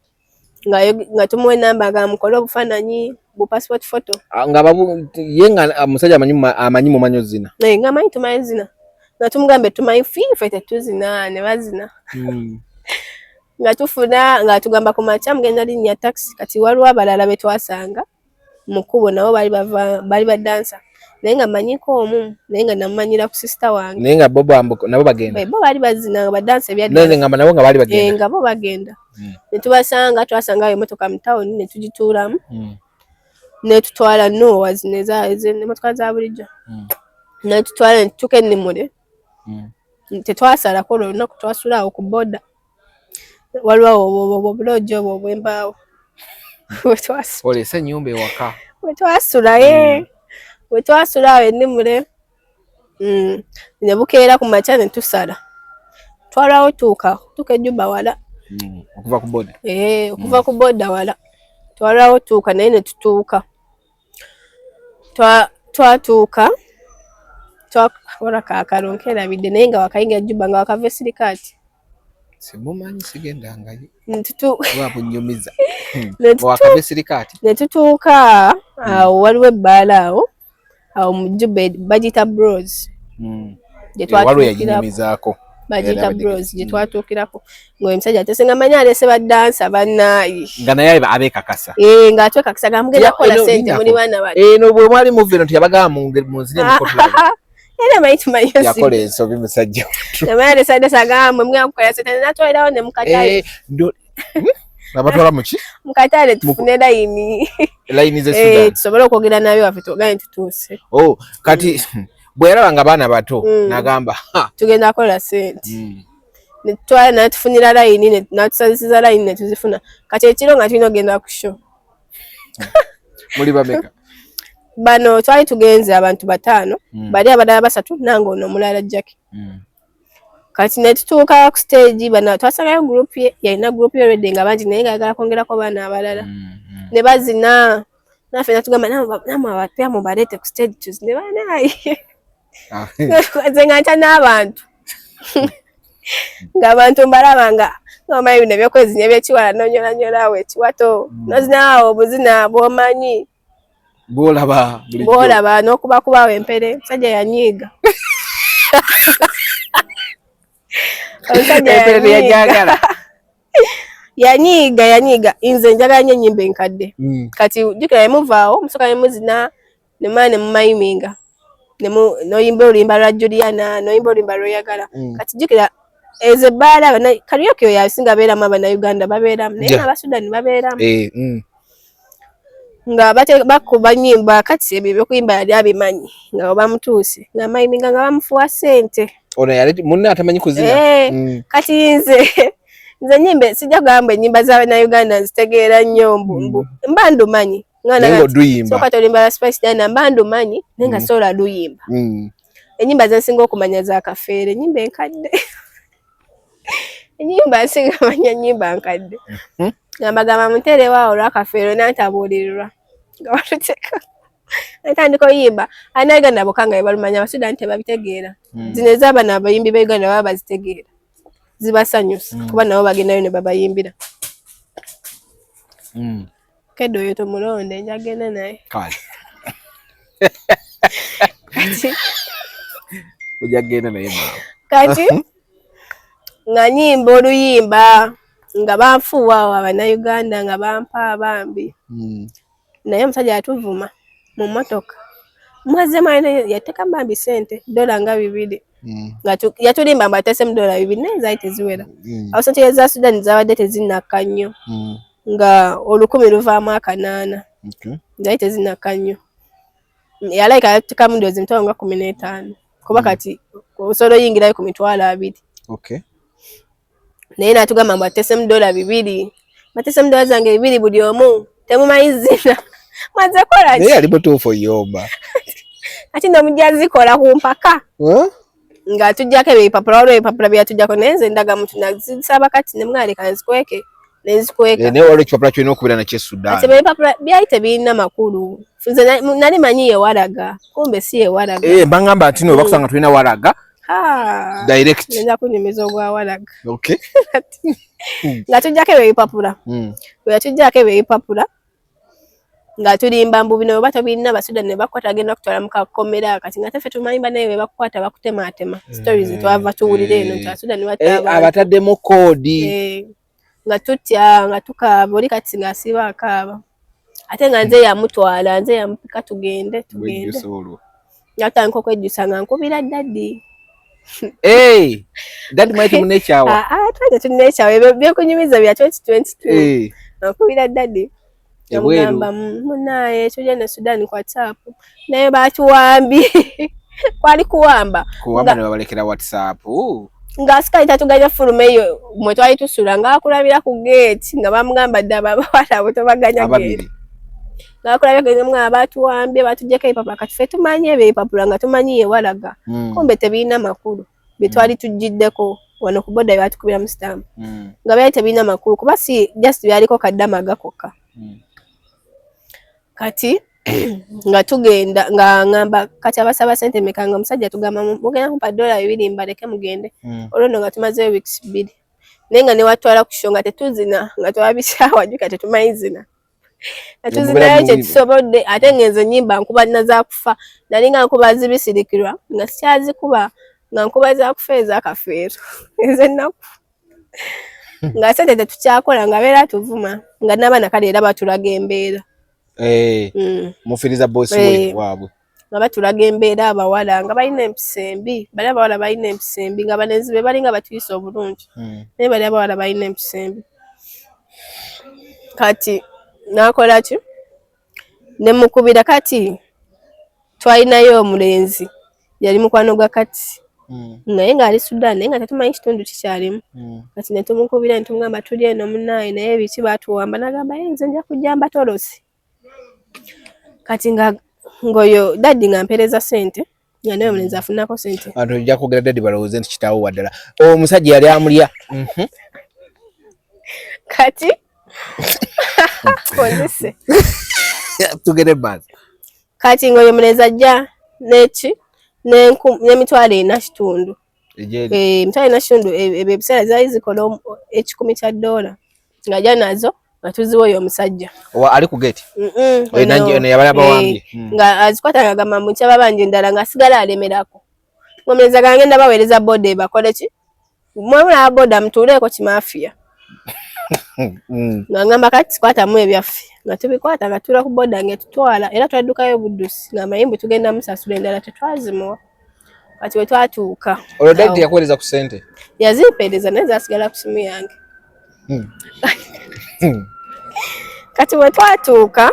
nga tumuwa enamba nga mukole obufaananyi bu passport photo. Ah, nga babu ye nga ah, omusajja amanyi amanyi mumanyi ozina. Naye nga amanyi tumanyi zina, nga tumugambe tumanyi ffe tetuzina, ne bazina. Nga tufuna, nga tugamba ku makya mugenda linnya taxi. Kati waliwo abalala be twasanga mu kkubo, nabo bali bava, bali badansa, naye nga manyiko omu, naye nga namumanyira ku sister wange. Naye nga bo nabo bagenda. Bo baali bazina nga badansa Naye ebyaddala. ngamba nabo nga baali Eh, bagenda. nga bo bagenda. Ne tubasanga, twasangayo emotoka mu tawuni, ne tugituulamu, ne tutwala Noah, zino emotoka za bulijjo, ne tutwala ne tutuuka ennimule. Tetwasalako olwo olunaku, twasula awo ku boda, waliwo awo obwo obulooji obwo obw'embaawo we twasula. Olese ennyumba ewaka. We twasula ye, we twasula awo ennimule. Ne bukeera ku makya ne tusala, twalwawo tuuka ejjuba wala. Okuva ku boda. Eh, okuva ku boda wala, twalwawo tuuka, naye ne tutuuka. Twatuuka twakola kaakalo nkerabidde, naye nga wakayingira Juba, nga wakava esirikaati. Simumanyi, sigendangayo. Ne Oba bunyumiza. Ne Wakava esirikaati. Ne tutuuka awo, waliwo ebbaala awo awo mu Juba bagiyita Bros. Gye Eh, waliwo twatuukirako. yaginyumizaako. Bagiyita Era Bros, gye twatuukirako ng'omusajja ate singa manyi aleese badansa bannaayi. Nga naye abeekakasa. Eh, ng'atwekakasa nga mugenda Ya, kukola eno sente linyako. muli baana bato. Eno bwe mwali muva eno teyabagamba munzire mukotula. Era manyi tumanyi yakola ensobi musajja namanya tesadde sagamba mwe kukola sente natwalirawo ne mukatale. Eh, Nabatwala muki? Mukatale tufune layini. Layini ze Sudan. Eh, tusobole okwogera nabyo waffe tugane tutuuse. Oh, kati bwe yalaba nga baana bato nagamba tugenda kukola sente. Netutwala natufunira layini, natusazisiza layini netuzifuna. Kati ekiro nga tulina okugenda ku show. Muli bameka? Bano twali tugenze abantu 5, bali abalala 3 nange ono omulala Jackie. Kati ne tutuuka ku stage, bano twasangayo group ye, yalina group ye already nga bangi naye ng'ayagala kwongerako baana abalala. Ne bazina, naffe natugamba namwe abapya mubaleete ku stage tuzine banaye. Nze nga ntya n'abantu. Ng'abantu mbalaba nga omanyi bino ebyokwezinya ebyekiwala nonyolanyola awo ekiwato, nozina awo obuzina bw'omanyi. Bw'olaba bulijjo. Bw'olaba n'okubakuba awo empere, omusajja yanyiiga. Omusajja Empere teyajagala. Yanyiiga, yanyiiga. Nze njagala nnyo ennyimba enkadde. Kati jjukira ne muvaawo, musooka ne muzina, ne mumala ne mumayiminga. N'oyimba oluyimba lwa Juliana, n'oyimba oluyimba lw'oyagala. Kati jjukira ezo ebbaala, karaoke oyo asinga abeeramu Abannayuganda babeeramu, naye n'Abasudan babeeramu. Nga bakuba nnyimba, kati ebyo eby'okuyimba yali abimanyi, nga bamutuuse, nga mayiminga nga bamufuwa ssente. Ono yali munne atamanyi kuzina. Kati nze nnyimbe, sijja kugamba ennyimba z'Abannayuganda nzitegeera nnyo mbu mba ndumanyi. Naye ng'oduyimba. Sooka tolimba la Spice Diana, mba ndumanyi, naye nga sobola luyimba. Ennyimba ze nsinga okumanya za Kafeero, ennyimba enkadde. Ennyimba nsinga manya nnyimba nkadde. Nga mbagamba munteerewo awo olwa Kafeero n'antabuulirirwa. Nga baluteeka. Natandika oyimba. Abannayuganda bokka nga be balumanya, Abasudan tebabitegeera. Zino ez'abano abayimbi ba Uganda baba bazitegeera. Zibasanyusa kuba nabo bagendayo ne babayimbira. Kedde oyo tomulonde, nja genda naye. Kale. Ojja kugenda naye maama. Kati nga nnyimba oluyimba nga banfuuwa awo Abannayuganda nga bampa bambi. Naye omusajja yatuvuma mu mmotoka. Mwazze mwalina yateekamu bambi ssente dola nga 2. Nga yatulimba mbu ateesemu dola 2 naye zaali teziwera. Awo ssente za Sudan zaabadde tezinnakka nnyo. Nga 1000 luvaamu 800. Zaali tezinnakka nnyo. Yalabika yateekamu ndowooza emitwalo nga 15. Kuba kati osobola oyingirayo ku mitwalo 20. Naye n'atugamba mbu ateesemu dola 2. Bateesemu dola zange 2 buli omu. Temumanyi zina. Mwaze kola ki? Naye yali mutuufu yomba. Ate nno mujja zikola ku mpaka. Nga tujjako ebyo ebipapula, waliwo ebipapula bye yatujjako, naye nze ndaga muntu nazisaba kati ne mwaleka nzikweke, ne nzikweka. Naye waliwo ekipapula ky'olina okubeera nakyo e Sudan. Ate ebipapula byali tebirina makulu. Nze nali manyi ye walaga, kumbe si ye walaga. Bangamba nti no bakusanga tulina walaga. Direct. Nja kunyumiza ogwa walaga. Nga tujjako ebyo ebipapula. Bwe yatujjako ebyo ebipapula, nga tulimba mbu bino oba tobirina Abasudan ne bakukwata agenda kutwala mu kakomera kati nga teffe tumanyi bannaye bwe bakukwata bakutemaatema. Stories twava tuwulira eno nti Abasudan batta abantu. Abataddemu koodi. Nga tutya, nga tukaaba, oli kati ng'asiiba akaaba. Ate nga nze yamutwala, nze yamupika tugende, tugende. Wejjusa olwo. Natandika okwejjusa nga nkubira daddy. Daddy mwali temuneekyawa? Twali tetuneekyawa, ebyo byekunyumiza bya 2022. Nkubira daddy. Ebweru. Namugamba, munaaye tuli eno Sudan ku WhatsApp. Naye baatuwambye. Kwali kuwamba. Kuwamba ne babalekera WhatsApp. Nga asikali tatuganya fuluma eyo mwe twali tusula, ng'akulabira ku gate, nga bamugamba dda abawala abo tobaganya gate. Ababiri. Ng'akulabira ku gate, nga baatuwambye, batuggyeko ebipapula. Kati ffe tumanyi ebyo ebipapula nga tumanyi ye walaga. Kumbe tebirina makulu. Bye twali tuggiddeko wano ku boda batukubira mu stamp. Nga byali tebirina makulu kuba si just byaliko kaddama gakokka. Kati nga tugenda nga ngamba kati abasaba ssente mmeka, nga omusajja tugamba mugenda kumpa dola 2 mbaleke mugende. Olwo nno nga tumazeeyo weeks 2. Naye nga ne watwala ku show nga tetuzina, nga twabisaawa jjukira tetumanyi zina. Nga tuzinayo kye tusobodde, ate ngenze nnyimba nkuba nna za kufa. Nali nga nkuba zibisirikirwa, nga sikyazikuba, nga nkuba za kufa ez'akafeero, ez'ennaku. Nga ssente tetukyakola, nga abeera atuvuma, nga n'abaana kale era batulaga embeera. Mufiriza boss we waabwe. Nga batulaga embeera, abawala nga balina empisa embi, bali abawala balina empisa embi, nga balenzi be balinga batuyisa obulungi, naye bali abawala balina empisa embi. Kati nakola ki? Nemukubira. Kati twalinayo omulenzi yali mukwano gwa kati, naye ng'ali Sudan, naye nga tetumanyi kitundu kikyalimu. Kati netumukubira netumugamba, "Tuli eno munaaye, naye biki, batuwamba." Nagamba, "Ye nze nja kujja mbatolosi." Kati nga ng'oyo daddy nga mpeereza ssente, nga naye omulenzi afunako ssente. Abantu ojja kwogera daddy balowooze nti kitaawo waddala omusajja yali amulya. Kati onzise. Tugende maaso. Kati ng'oyo omulenzi ajja neki n'4,500. Egyeri. Eh, 4,500, ebyo ebiseera zaali zikola $100, ng'ajja nazo nga tuziwa oyo omusajja. Owa ali ku gate? Mm-mm, Oyo ono yabali abawambye. Nga azikwata nga agamba mbu nkyababanja endala, ng'asigala alemerako. Ng'omulenzi agamba, "Ngenda baweereza boda ebakole ki, mwemulaba boda mutuuleeko kimafiya." Nga ngamba, "Kati kwatamu ebyaffe." Nga tubikwata nga tuula ku boda ng'etutwala, era twaddukayo buddusi nga amayimbu tugenda musasula endala tetwazimuwa. Kati we twatuuka Olwo daddy awo, teyakuweereza ku ssente? Yazimpeereza, naye zasigala ku simu yange. Kati we twatuuka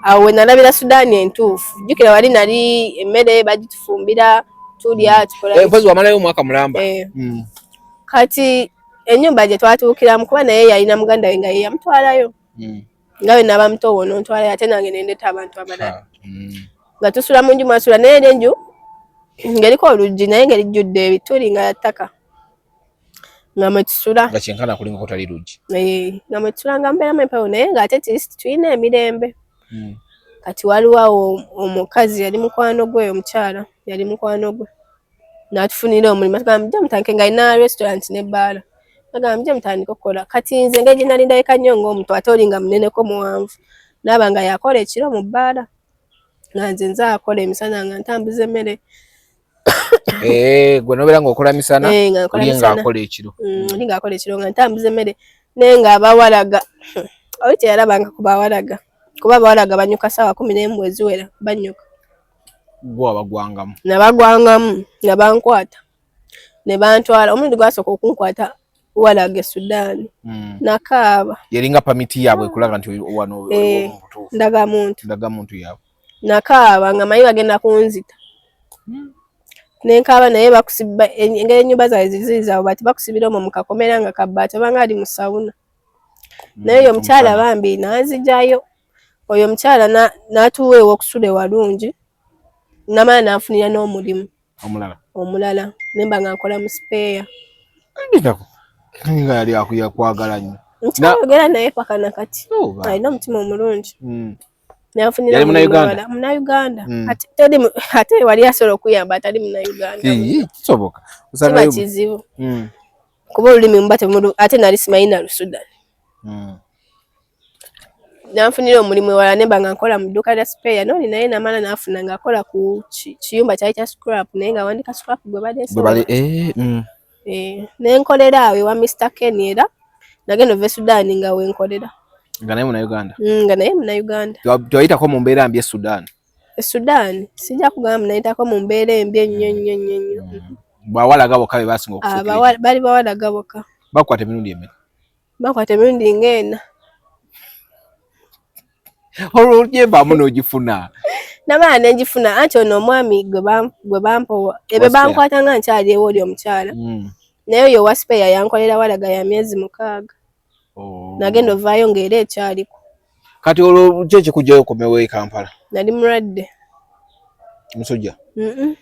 awo we nalabira Sudaani entuufu. Jjukira wali nali emmere bagitufumbira, tulya, tukola. Eh, mpozi wamalayo omwaka mulamba. Eh. Kati ennyumba gye twatuukiramu, kuba naye yalina muganda we nga ye yamutwalayo, nga we naba muto wono ntwalayo, ate nange nendeta abantu abalala. Nga tusula mu nju mwasula, naye era enju ng'eriko oluggi naye ng'erijjudde ebituli, nga ya ttaka, nga mwe tusula. Nga kyenkana kulinga kutali luggi. Eh, nga mwe tusula nga mbeeramu empewo, naye ng'ate at least tulina emirembe. Kati waliwo awo omukazi yali mukwano gwe, omukyala yali mukwano gwe, n'atufunira omulimu. Atugamba, "Mujje mutandike," ng'alina restaurant n'ebbaala. Agamba, "Mujje mutandike okukola." Kati nze engeri gye nali ndabika nnyo ng'omuto, ate oli nga muneneko muwanvu, naaba nga yakola ekiro mu bbaala, nga nze nze akola emisana nga ntambuza emmere. Eh, gwe nobeera ng'okola misana, Eh, nga nkola oli misana. ng'akola ekiro. Oli ng'akola ekiro nga ntambuza emmere, naye ng'abawalaga oli teyalabanga ku bawalaga, kuba abawalaga banyuka 11:00 eziwera banyuka. Gwe wabagwangamu? Nabagwangamu nga bankwata ne bantwala. Omulundi gwasooka okunkwata walaga e Sudaani, nakaaba. Yalinga pamiti yaabwe ekulaga nti wano Eh, mu butuufu. Ndagamuntu. Ndagamuntu yaabwe. Nakaaba nga manyi bagenda kunzita, nenkaaba, naye bakusiba engeri ennyumba zaabwe ziziizaabo bati, bakusibira omwo mu kakomera nga kabbaati obanga ali mu sauna. Naye oyo omukyala bambi nanzijayo. Oyo omukyala n'atuwa ew'okusula ewalungi, namala nanfunira n'omulimu. Omulala? Omulala, nemba nga nkola mu spare. Ndindako nga yali akuyakwagala nnyo. Nkyayogera naye paka nakati. Oh, bambi. Alina omutima omulungi. Nanfunira Yali omulimu Munnayuganda? ewala. Munnayuganda. Ate wali asobola okuyamba atali Munnayuganda? Ii, kisoboka. Kiba Osangayo kizibu, kuba olulimi muba temulu, ate nali simanyi na Lusudan. Nanfunira omulimu ewala, nemba nga nkola mu dduuka lya spare nooli, naye namala nafuna ng'akola ku kiyumba kyali kya scrap, naye nga awandika scrap gwe baleese. Bwe bali Eh, nenkolera awo ewa Mr Ken, era nagenda ova e Sudan nga wenkolera. Nga naye Munnayuganda? Nga naye Munnayuganda. Tewayitako mu mbeera mbi e Sudan? E Sudan sijja kugamba nayitako mu mbeera embi ennyo ennyo ennyo ennyo. Bawalaga bokka be basinga okufuukira? Bali bawalaga bokka. Bakwata emirundi emeka? Bakwata emirundi ng'ena. Olwo ogyevaamu n'ogifuna? Namala nenjifuna, anti ono omwami gwe bampowa ebyo Wa spare. Bankwata nga nkyali ewo oli omukyala, naye oyo owa spare yankolera walaga ya myezi 6. Oh. Nagenda ovaayo ng'era ekyaliko. Kati olwo ki ekikugjayo okomewo e Kampala? Nali mulwadde. Musujja? Mm-mm.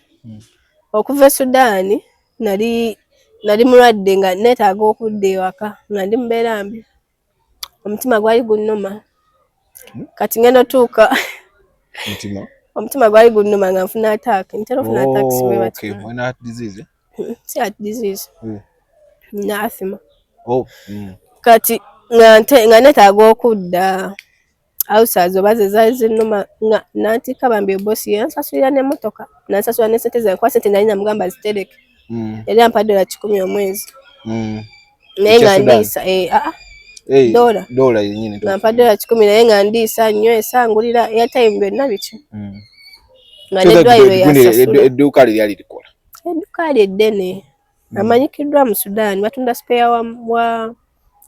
Okuva e Sudaani nali mulwadde, nga neetaaga okudda ewaka, nga ndi mbeera mbi, omutima gwali gunnuma. Kati ngenda otuuka Mutima? Omutima gwali gunnuma nga nfuna attack, ntera ofuna attacks bwe Oh, bati. okay. Olina heart disease, eh? Si heart disease. Nina asthma. Oh. Kati nga neetaaga okudda, ulcers oba ze zaali zinnuma, nga nantikka bambi bosi yansasulira n'emmotoka, nansasula ne ssente zange, kuba ssente nali namugamba zitereke. Yali ampa $100 omwezi. Naye nga Ekya Sudan? ndiisa, eh, aa. Eh, Dola. Dola yennyini. Nga mpa $100, naye nga ndiisa, nywesa, ngulira airtime, byonna biki. Nga n'eddwaliro yasasula. Edduuka lye lyali likola? Edduuka lye ddene, amanyikiddwa mu Sudan, batunda spare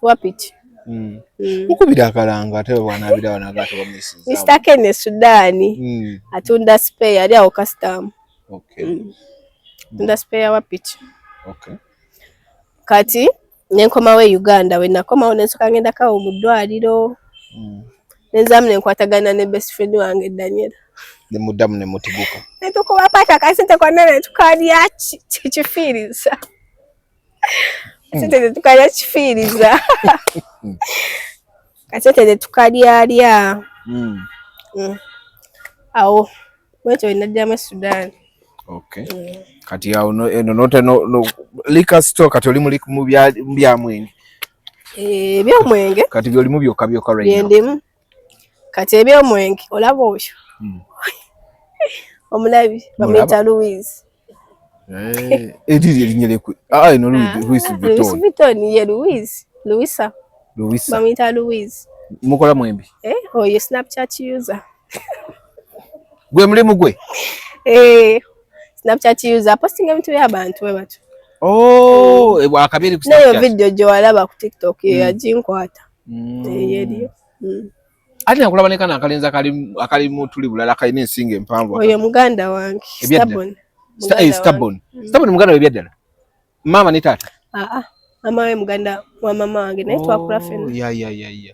wa piki. Mukubira akalanga, ate bwanaabira wanaga tebamuyisizaamu. Mr Ken Sudan, atunda spare, ali awo custom. Atunda spare wa piki. Kati nenkomawo e Uganda. We nakomawo, nensoka ngendako awo mu ddwaliro, nenzaamu nenkwatagana ne best friend wange Daniela. Ne muddamu ne mutiguka. Netukuba paaki, akasente konna netukalya kifiiriza, kasente tetukalya kifiiriza, kasente tetukalyalya. Awo bwetyo wenajjamu e Sudan. Okay. Kati awo eno note no liquor store, kati oli mu bya mwenge. Eh, ebyomwenge. Kati byolimu byokka byokka right now? Byendimu kati, ebyomwenge. Olaba oyo? Omulabi bamuyita Louise. Eh, eriri erinnya lye ah, eno Louis Louis Vuitton. Vuitton ye Louise, Louisa. Louisa. Bamuyita Louise. Mukola mwembi? Eh, oyo Snapchat user. Gwe mulimu gwe? Eh, Snapchat user, posting ebintu by'abantu bwe batyo. Oh, akabeere ku Nayo Snapchat. Video gye walaba ku TikTok ye yaginkwata. Eh, yeriyo. Ate nakulaba ne kano akalenzi akali mu tuli bulala, kalina ensingo empanvu. Oyo muganda wange. Ebyaddala. Stubborn. Eh, Muganda wange. Stubborn. Stubborn muganda we ebyaddala, maama ne taata? Ah ah, mama we muganda wa mama wange, naye twakula Oh, ffenna. Ya.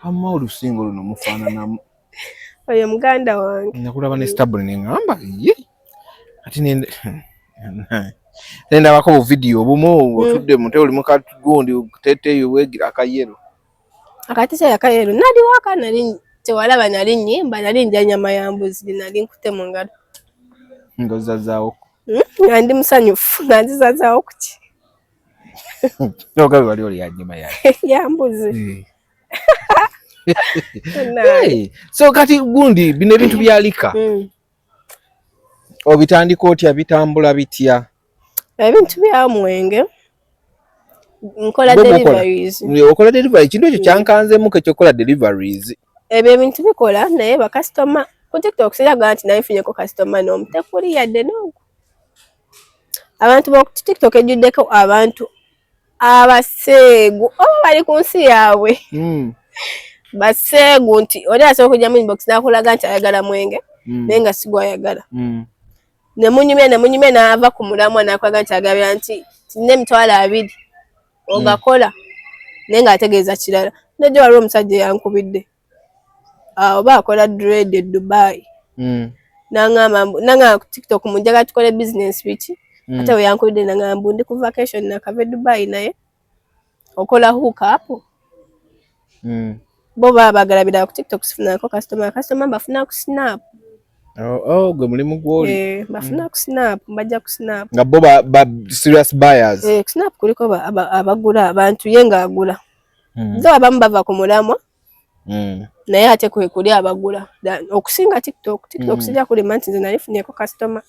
Amma olusingo luno mufaananamu. Oyo muganda wange. Nakulaba ne Stubborn ne ŋŋamba ye ati nendabako bu video obumu otudde mu ntebe, oli mu kagundi teteeyi weegira akayero. Akatisa akayeru nali waka, nali tewalaba, nali nyimba, nali ndya nyama ya mbuzi, nali nkute mu ngalo. Ng'ozzazaawo. Nga ndi musanyufu, nga nzizazaawo kuki? Ogabe wali olya nyama ya ya mbuzi. Hey, so kati gundi bino ebintu bya liquor obitandika otya? Bitambula bitya? Ebintu bya mwenge nkola Gwe bw'okola? deliveries. Okola delivery? Ekintu ekyo kyankanzeemu ekyokukola deliveries. Ebyo ebintu bikola, naye bakasitoma ku TikTok siraga nti naye nfunyeko kasitoma n'omu, tekuli yadde n'ogu. Abantu b'oku TikTok ejjuddeko abantu abaseegu oba bali ku nsi yaabwe. Baseegu nti oli asobola okujja mu inbox n'akulaga nti ayagala mwenge, naye nga si gwayagala. Ne munyumya n'ava ku mulamwa n'akulaga nti agabira nti nina 20,000 ogakola, naye ng'ategeeza kirala. Nejjo waliwo omusajja eyankubidde, oba akola dread e Dubai, n'aŋŋamba ku TikTok munjagala tukole business biki. Ate we yankubidde n'aŋŋamba mbu ndi ku vacation, nakava e Dubai, naye okola hook up? Bo baba baagala birala. Ku TikTok sifunako customer, customer mbafuna ku Snap. Oh, gwe mulimu gwoli. Eh, mbafuna ku Snap, mbajja ku Snap. Nga bo ba serious buyers. Eh, ku Snap kuliko abagula, abantu ye ng'agula. Zo abamu bava ku mulamwa, naye ate kwe kuli abagula okusinga TikTok. TikTok sijja kulima nti nze nali nfunyeko customer,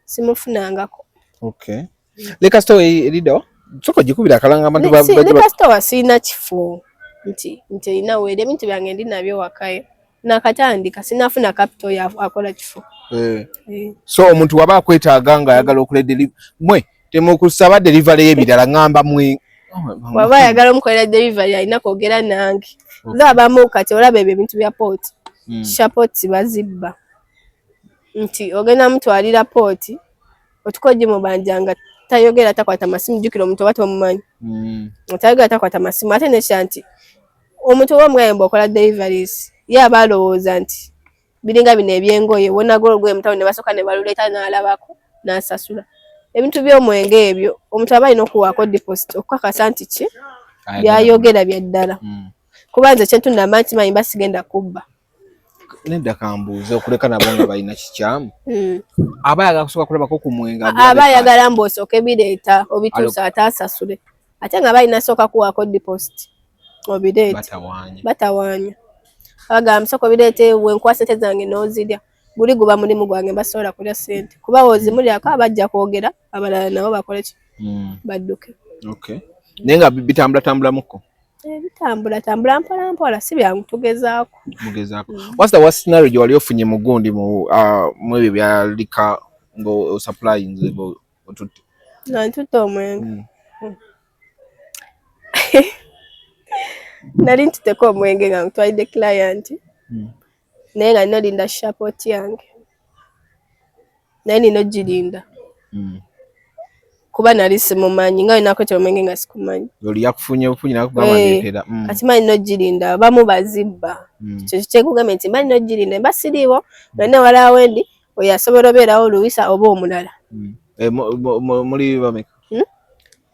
simufunangako. Okay. Liquor store eriddawa? Sooka ogikubira akalanga abantu. Liquor store sirina kifo nti erina weeri. Ebintu byange ndi nabyo wakayo, nakatandika, sinafuna capital ya akola kifo. Eh. Eh. So omuntu waba akwetaaga ng'ayagala okola mwe temukusaba delivery y'ebirala, ŋŋamba mwe. Bw'aba ayagala omukolera delivery, alina kwogera nange. Zo abamu kati olaba ebyo ebintu bya pot, sha pot bazibba nti ogenda mutwalira pot, otuka ogimubanja nga tayogera, takwata masimu. Jjukira omuntu oba tomumanyi, tayogera, takwata masimu. Ate nekira nti omuntu oba omugambye mbu okola deliveries, ye aba alowooza nti biringa bino ebyengoye, wonagula olugoye mutawo ne basooka ne baluleeta n'alabako n'asasula. Ebintu by'omwenge ebyo omuntu aba alina okuwaako deposit okukakasa nti ki byayogera bya ddala. Kuba nze kyentunda mba nkimanyi, mba sigenda kubba. Nedda, kambuuze, okuleka nabo nga balina kikyamu, aba ayagala kusooka kulabako ku mwenge? Aba ayagala mbu osooke bireeta obituusa ate asasule, ate nga balina sooka kuwaako deposit obireete. Batawaanya. Batawaanya, abagamba sooka obireete, wenkuwa sente zange n'ozirya. Guli guba mulimu gwange, mbasobola kulya sente, kuba wozimulyako abajja kwogera, abalala nabo bakole ki? Badduke. Okay, naye nga bitambula tambulamuko. Eh, bitambula. Bitambula tambula mpola mpola, si byangu, tugezaako. Mugezaako. What's the worst scenario gye wali ofunye mu gundi mu mu ebyo bya liquor nga osupplyinze nga otutte? Nga ntutte omwenge. Nali ntutteko omwenge nga ntwalidde client. Naye nga nina olinda shapoti yange, naye nina ogirinda kuba nali simumanyi nga wenakwetera omwenge nga sikumanyi. Oli yakufunye bufunyi nakugamba ndeetera. Kati mba nina ogirinda, abamu bazibba. Kyekyo kyekugambye nti mba nina ogirinda, mba siriiwo nga nina walawo wendi, oyo asobola obeerawo Luwisa oba omulala. Muli bameka?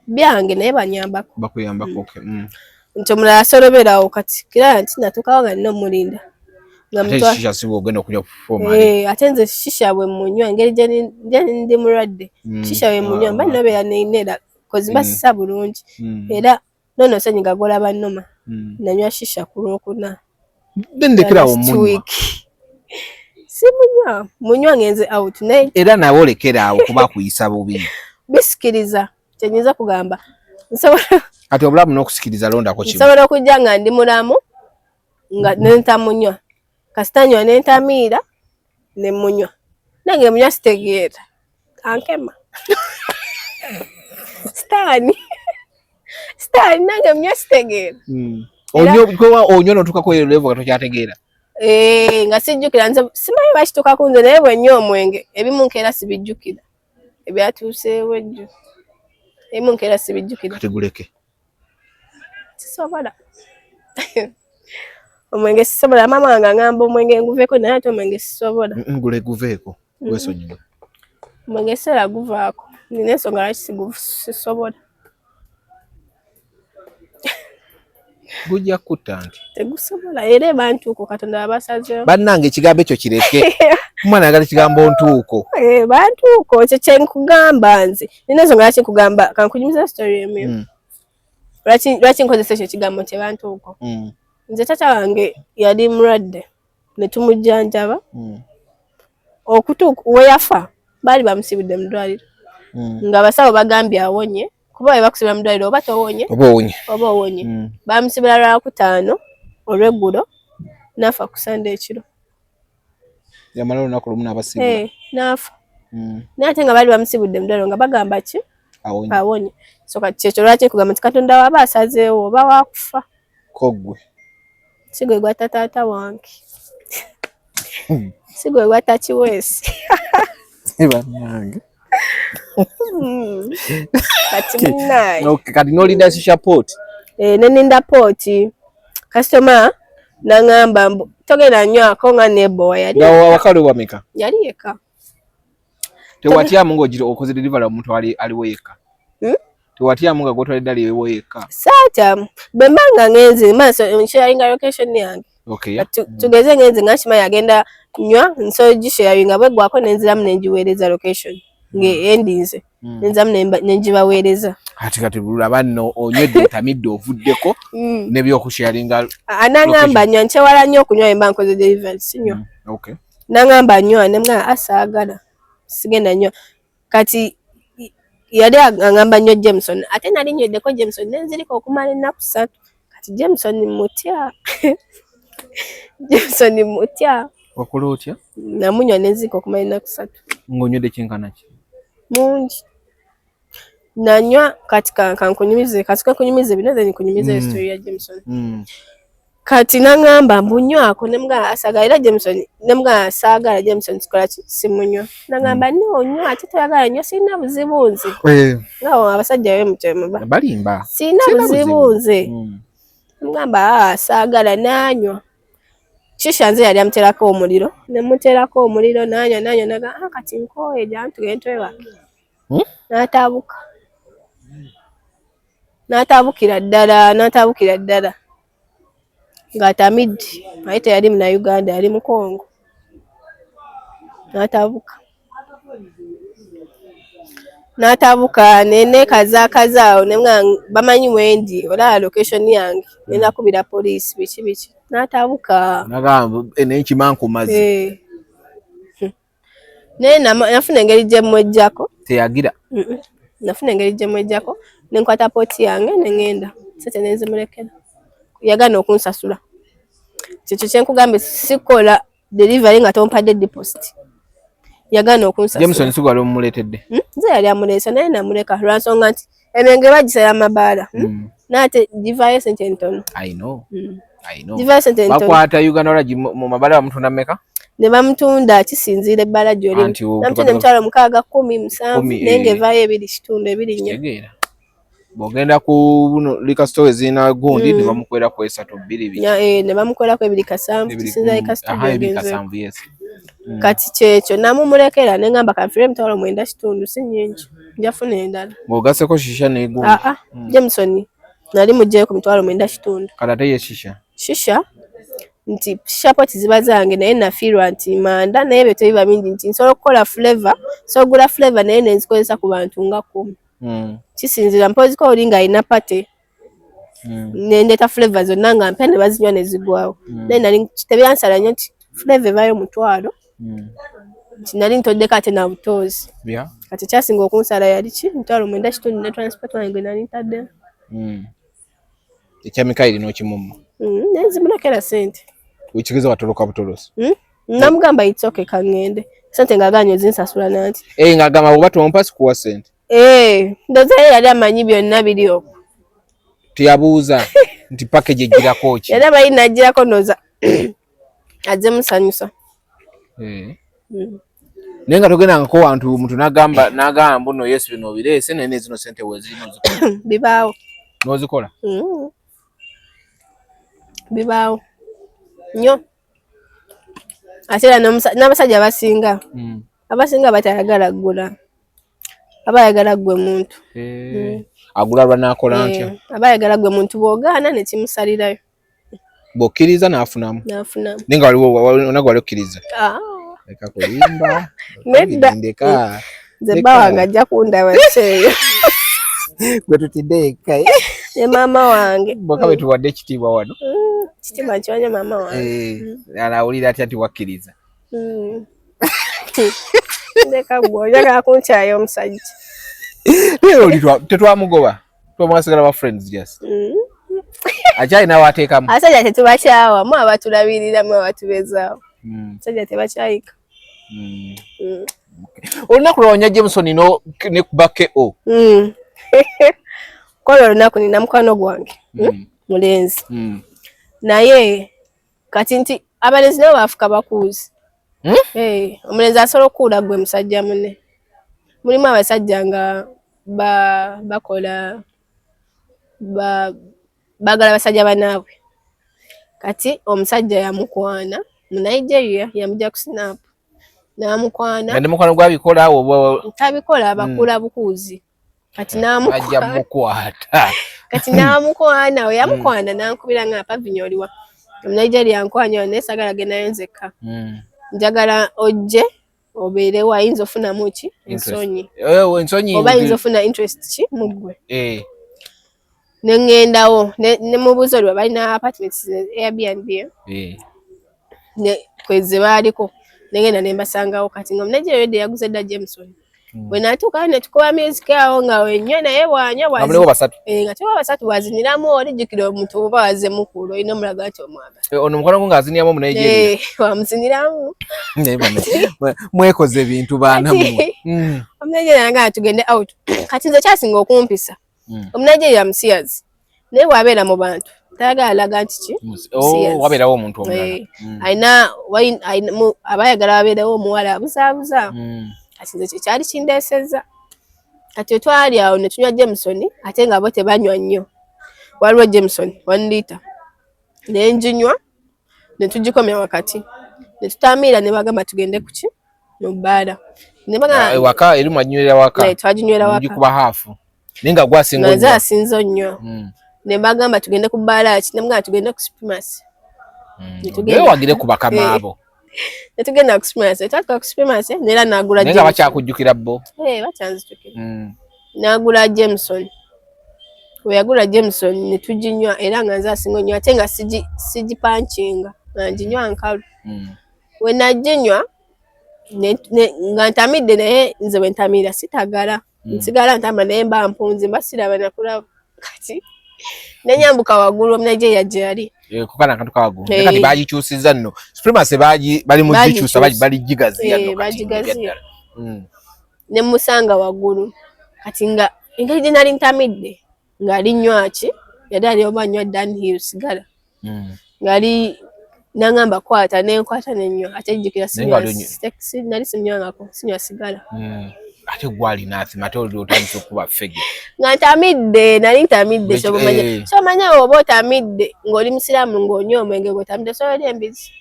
Byange naye banyambako. Bakuyambako, okay. Nti omulala asobola obeerawo, kati client natuukawo nga nina omulinda. Nga Ate shisha si bw'ogenda okunywa perform ali. Ate nze shisha bwe munywa, engeri gye ndi mulwadde, shisha bwe munywa mba nina obeera nenera 'cause mba sisa bulungi. Era nono senyiga gw'olaba nnuma, nanywa shisha ku Lwokuna. Then lekerawo Last omunywa. week. Simunywa, munywa ngenze out naye. Era nawe olekera awo kuba akuyisa bubi. Bisikiriza, kyenyinza kugamba. Nsobola Kati obulamu n'okusikiriza londako kimu. Nsobola okujja nga ndi mulamu nga nentamunywa. Kasita nywa nentamiira ne munywa. Nange munywa sitegeera. Ankema. Sitaani. Sitaani nange munywa sitegeera. Onywa n'otuukako eyo level nga tokyategeera. Nga sijjukira, nze simanyi bakituuka ku nze, naye bwe nnywa omwenge ebimu nkeera sibijjukira. Ebyatuuseewo ejjo. Ebimu nkeera sibijjukira. Kati guleke. Sisobola. Omwenge sisobola. Maama wange angamba omwenge nguveeko, naye ate omwenge sisobola. Gule guveeko. Weesonyiwe. Omwenge sisobola guvaako. Nina ensonga lwaki sisobola. Gujja kutta nti. Tegusobola era eba ntuuko, Katonda abasazeewo. Bannange ekigambo ekyo kireke. Omwana ayagala ekigambo ntuuko. Bantuuko ekyo kye nkugamba nze. Nina ensonga lwaki nkugamba, kankunyumiza story emu. Lwaki nkozesa ekyo ekigambo nti ebantuuko? Nze taata wange yali mulwadde ne tumujjanjaba. Okutuuka we yafa baali bamusibidde mu ddwaliro. Nga abasawo bagambye awonye, kuba bwe bakusibira mu ddwaliro oba towonye Oba owonye. Oba owonye. Bamusibira Lwakutaano olw'eggulo, n'afa ku Sande ekiro. Yamala olunaku lumu n'abasibula. N'afa. Naye ate nga baali bamusibudde mu ddwaliro nga bagamba ki? Awonye. Awonye. So kati kyekyo lwaki nkugamba nti Katonda waba asazeewo oba wakufa. Ko ggwe. Si gwe gwatta taata wange. Si gwe gwatta Kiweesi. Bannange. Kati munnaye. Okay, kati n'olinda shisha pot. Ne ninda pooti. Kasitoma n'aŋŋamba mbu togenda nywako nga nebowa yali. Nga awaka wameka? Yali yekka. Tewatyamu ng'ogira okoze delivery omuntu aliwo yekka? Hmm? Tewatyamu nga gw'otwalidde aliwo yekka? Saatyamu. Bwe mba nga ngenze maaso nsharinga location yange. Kati tugeze ngenze nga nkimanyi agenda nywa, nsobola ogisharinga bweggwako ne nziramu ne ngiweereza location. Ng'endinze. Ne nziramu ne ngibaweereza. Kati laba nno onywedde otamidde ovuddeko n'ebyokusharinga. Anangamba nywa, nkyewala nnyo okunywa bwe mba nkoze delivery, sinywa. Nangamba nywa ne mugamba saagala. Sigenda nywa. Kati yali angamba nnyo Jameson, ate nali nyweddeko Jameson ne nzirika okumala ennaku 3. Kati Jameson mutya. Jameson mutya. Wakola otya? Namunywa ne nzirika okumala ennaku 3. Ng'onywedde kyenkana ki? Mungi. Nanywa kati kankunyumize, kati kankunyumize bino then nkunyumize story ya Jameson. Kati nangamba mbu nywako ne mugamba saagala, era Jameson ne mugamba saagala Jameson, sikola ki, simunywa. Nangamba no nywa, ate toyagala nywa, sirina buzibu nze. Nga abasajja be mutyo muba. Balimba. Sirina Sirina buzibu buzibu. nze. Mugamba saagala, nanywa. Shisha nze yali amuteerako omuliro, ne muteerako omuliro nanywa nanywa naga kati nkooye jangu tugende twebake. N'ataabuka. N'ataabukira ddala, n'ataabukira ddala. Ng'atamidde, naye teyali Munnayuganda, yali Mukongo. N'ataabuka. N'ataabuka ne neekazaakaza awo ne nga bamanyi wendi, olaba location yange, ne nakubira poliisi biki biki. N'ataabuka. Nagamba n'enkima nkumaze. Naye nafuna engeri gye mmweggyako. Teyagira. Nafuna engeri gye mmweggyako ne nkwata pooti yange ne ŋŋenda. Ssente ne nzimulekera. Yagaana okunsasula. Kyekyo kyenkugambye, sikola delivery nga tompadde deposit. Yagaana okunsasula. Jameson si gwali omumuleetedde? Hmm? Nze yali amuleesa, naye namuleka lwansonga nti emyenge bagisala amabaala, Naye ate givaayo sente ntono. I know. I know. Givaayo sente ntono. Bakwata Uganda wala mu mabaala, bamutunda mmeka? Ne bamutunda kisinziira ebbala gy'olimu. Anti wo- Namutunda 60,000, 10, 7, 10, naye eh. ng'evaayo 2.5, 2.4. Kitegeera. Bw'ogenda ku buno liquor store ezirina gundi, ne bamukwera ku esatu, bbiri, biki. Ne bamukolako 2.7. Kisinziira liquor store 2 gy'ogenzeeko. 7, yes. Kati kyekyo namumulekera, ne ngamba kanfire 95,000, si nnyingi, nja funa endala. Ng'ogasseko shisha n'egundi. Aa, Jameson nali muggyeyo ku 95,000. Kati ate ye shisha? Shisha nti shisha pot ziba zange, naye nafiirwa nti manda, naye ebyo tebiba bingi, nti nsobola okukola flavor, nsobola okugula flavor naye nenzikozesa ku bantu nga 10. Kisinziira mpoziko oli ng'alina party, nendeeta flavor zonna nga mpya ne bazinywa ne ziggwawo. Naye nali tebyansala nnyo nti flavor evaayo 500, nti nali ntoddeko ate na butoozi. Kati ekyasinga okunsala yali ki 95,000 ne transport wange gwe nali ntaddemu. Ekya Mikayiri n'okimumma? Naye nzimulekera sente. Wekigeza watoloka butolosi? Hmm? Namugamba it's okay, kaŋŋende, sente ng'agaanye ozinsasula nanti. Eh, ng'agamba bw'oba tompa sikuwa sente. Eh, ndowooza ye yali amanyi byonna biri okwo. Teyabuuza nti package egirako ki? Yali amanyi nagirako, ndowooza azze musanyusa. Eh. Naye nga togendangako wantu omuntu n'agamba mbu no yes, bino obireese, naye ne zino sente weeziri n'ozikola? Bibaawo. N'ozikola? Mm. Bibaawo nnyo, ate era n'abasajja abasinga abasinga batayagala ggula, aba ayagala ggwe muntu. Eh. Agula lwa n'akola ntya? Eh, aba ayagala ggwe muntu, bw'ogaana ne kimusalirayo. Bw'okkiriza n'afunamu. N'afunamu. Naye nga waliwo onago wali okkiriza? Ah. Leka kulimba. Nedda. Ndeka. Nze Leka. Bba wange ajja kundaba kyeyo. Gwe tutidde eka. Ne maama wange. Bwaka bwe tuwadde ekitiibwa wano. Kitiibwa nkiwanya maama wange. Eh, alawulira atya nti wakkiriza? Ndeka gwe, oyagala kunkyaya omusajja. Naye oli tetwamugoba, twamwasigala ba friends just. Akyalina waateekamu. Abasajja tetubakyawa, mu abatulabirira, mu abatubeezaawo. Abasajja tebakyayika. Olunaku lwawanya Jameson no ne kuba KO? Kola olunaku nina mukwano gwange, Mulenzi. Naye kati nti abalenzi nabo bafuka bakuuzi. Eh, omulenzi asobola okukuula gwe musajja munne. Mulimu abasajja nga bakola baagala basajja bannaabwe. Kati omusajja yamukwana mu Nigeria, yamugja ku Snap n'amukwana. Nga ne mukwano gwabikola awo oba? Tabikola, abakuula bukuuzi. Kati ajja n'amukwana. Mukwata. Kati n'amukwana, we yamukwana n'ankubira nga, "Pavinya, oliwa? Omunigeria nkwanya, naye saagala gendayo nzekka. Njagala ojje obeerewo, ayinza ofunamu ki Interest. ensonyi." Eh, ensonyi. Oba ayinza ofuna interest ki mu ggwe. Eh. Ne ŋŋendawo ne mubuuza oliwa, balina apartments, Airbnb, eh? Eh. Ne kweze baaliko, ne ngenda ne mbasangawo. Kati nga Omunigeria already yaguze dda Jameson. Bwe natuukayo ne tukuba music awo nga wenywa, naye bwanywa Nga muliwo basatu? Eh, nga tuba basatu, bwaziniramu oli. Jjukira omuntu oba waze mukulu, olina omulaga nti omwagala. Eh, ono mukwano gwo ng'aziniramu mu Nigeria? Eh, wamuziniramu. Naye bano, mwekoze ebintu baana mmwe. Omunigeria nga tugende out. Kati nze kyasinga okumpisa, Omunigeria musiyazi, naye bw'abeera mu bantu tayagala laga nti ki Oh, musiyazi. wabeerawo omuntu omulala. Eh, alina aba ayagala wabeerewo omuwala abuzaabuza. Kati nze kyekyali kindeesezza. Kati wetwali awo ne tunywa Jameson, ate nga bo tebanywa nnyo. Waliwo Jameson 1 litre, ne nginywa ne tugikomya wakati ne tutamiira, ne bagamba tugende kuki mu bbaala, ne bagamba Ah, waka eri mwanywera waka? Eh, twaginywera waka. Mugikuba haafu, naye nga gwasinga Nga nze onywa. asinze onnyo. Ne bagamba tugende ku bbaala ki, ne mugamba tugende ku Supremacy. Ne tugenda. Naye wagire ku bakama Eh. abo. Ne tugenda ku Supremacy, twatuka ku Supremacy neera nagula Naye nga Jameson. bakyakujjukira bo? Eh, bakyanzijukira. N'agula Jameson. We yagula Jameson ne tuginywa, era nga nze asinga onywa, ate nga sigipankinga, nga nginywa nkalu. We naginywa nga ntamidde, naye nze bwe ntamiira sitagala. Nsigala ntamba, naye mba mpunzi, mba siraba nakulaba. Kati Nenyambuka waggulu omunigeria gye yali. Eh, kukana akantu kawaggulu. Eh. Kati bagikyusizza nno supremacy, bagi bali mu gikyusa. Bagikyusa. Bali gigaziya nno Eh, kati bagigaziya. ebyaddala. Ne musanga waggulu. Kati nga engeri gye nali ntamidde, ng'ali nywa ki, yali ali oba nywa Dunhill sigala. Ng'ali nangamba kwata, nenkwata nenywa, ate jjukira Naye nga wali nali sinywangako, sinywa sigala. Ate gwalina asima, ate oli otandise okuba fege. Nga ntamidde, nali ntamidde. Kyobamanya kyomanya oba otamidde ng'oli musiraamu, ng'onywa omwenge ng'otamidde, osobola olya embizi?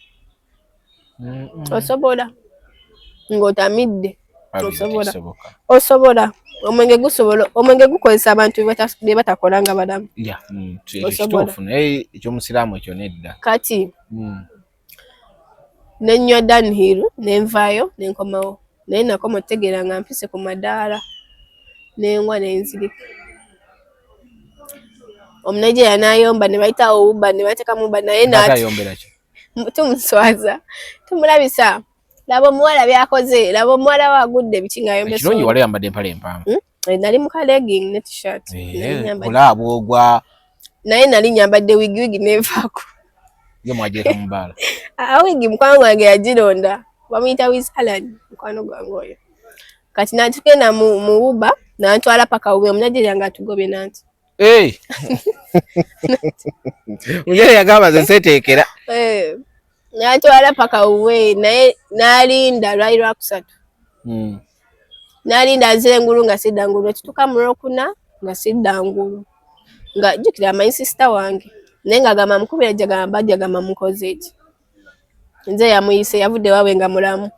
Osobola ng'otamidde? Osobola. Kisoboka. Osobola. Omwenge gusobola, omwenge gukozesa abantu bye batakola nga balamu. Ya, ekyo Osobola. kituufu, naye ekyomusiraamu ekyo nedda. Kati nenywa Dunhill, nenvaayo, nenkomawo, naye nakoma otegeera nga mpise ku madaala, nengwa nenzirika. Omunigeria n'ayomba ne bayitawo Uber ne bateekamu Uber, naye Ate n'ati ayombera ki? Tumuswaza, tumulabisa, laba omuwala byakoze, laba omuwala we agudde biki, ng'ayombesa. Ekirungi wali oyambadde empale empanvu. Eh, nali mu ka legging ne t-shirt. Nali nyambadde- Olaba bwogwa. Naye nali nyambadde wigi, wigi nevaako. Ye mwagireka mu bbaala? Ah, wigi mukwano gwange yagironda, bamuyita Wiz Alan, mukwano gwange oyo. Kati natugenda mu Uber, nantwala paka ube omunigeria nga atugobye nanti. Eh! Mujere yagamba nze seeteekera. Eh, nantwala paka uwe, naye nalinda, lwali lwakusatu. Nalinda nzira engulu nga sidda ngulu, ekituuka mu lwokuna nga sidda ngulu, nga jjukira amanyi sister wange, naye ng'agamba mukubira, jagamba bajja gamba mukoze eki, nze yamuyise, yavudde waabwe nga mulamu.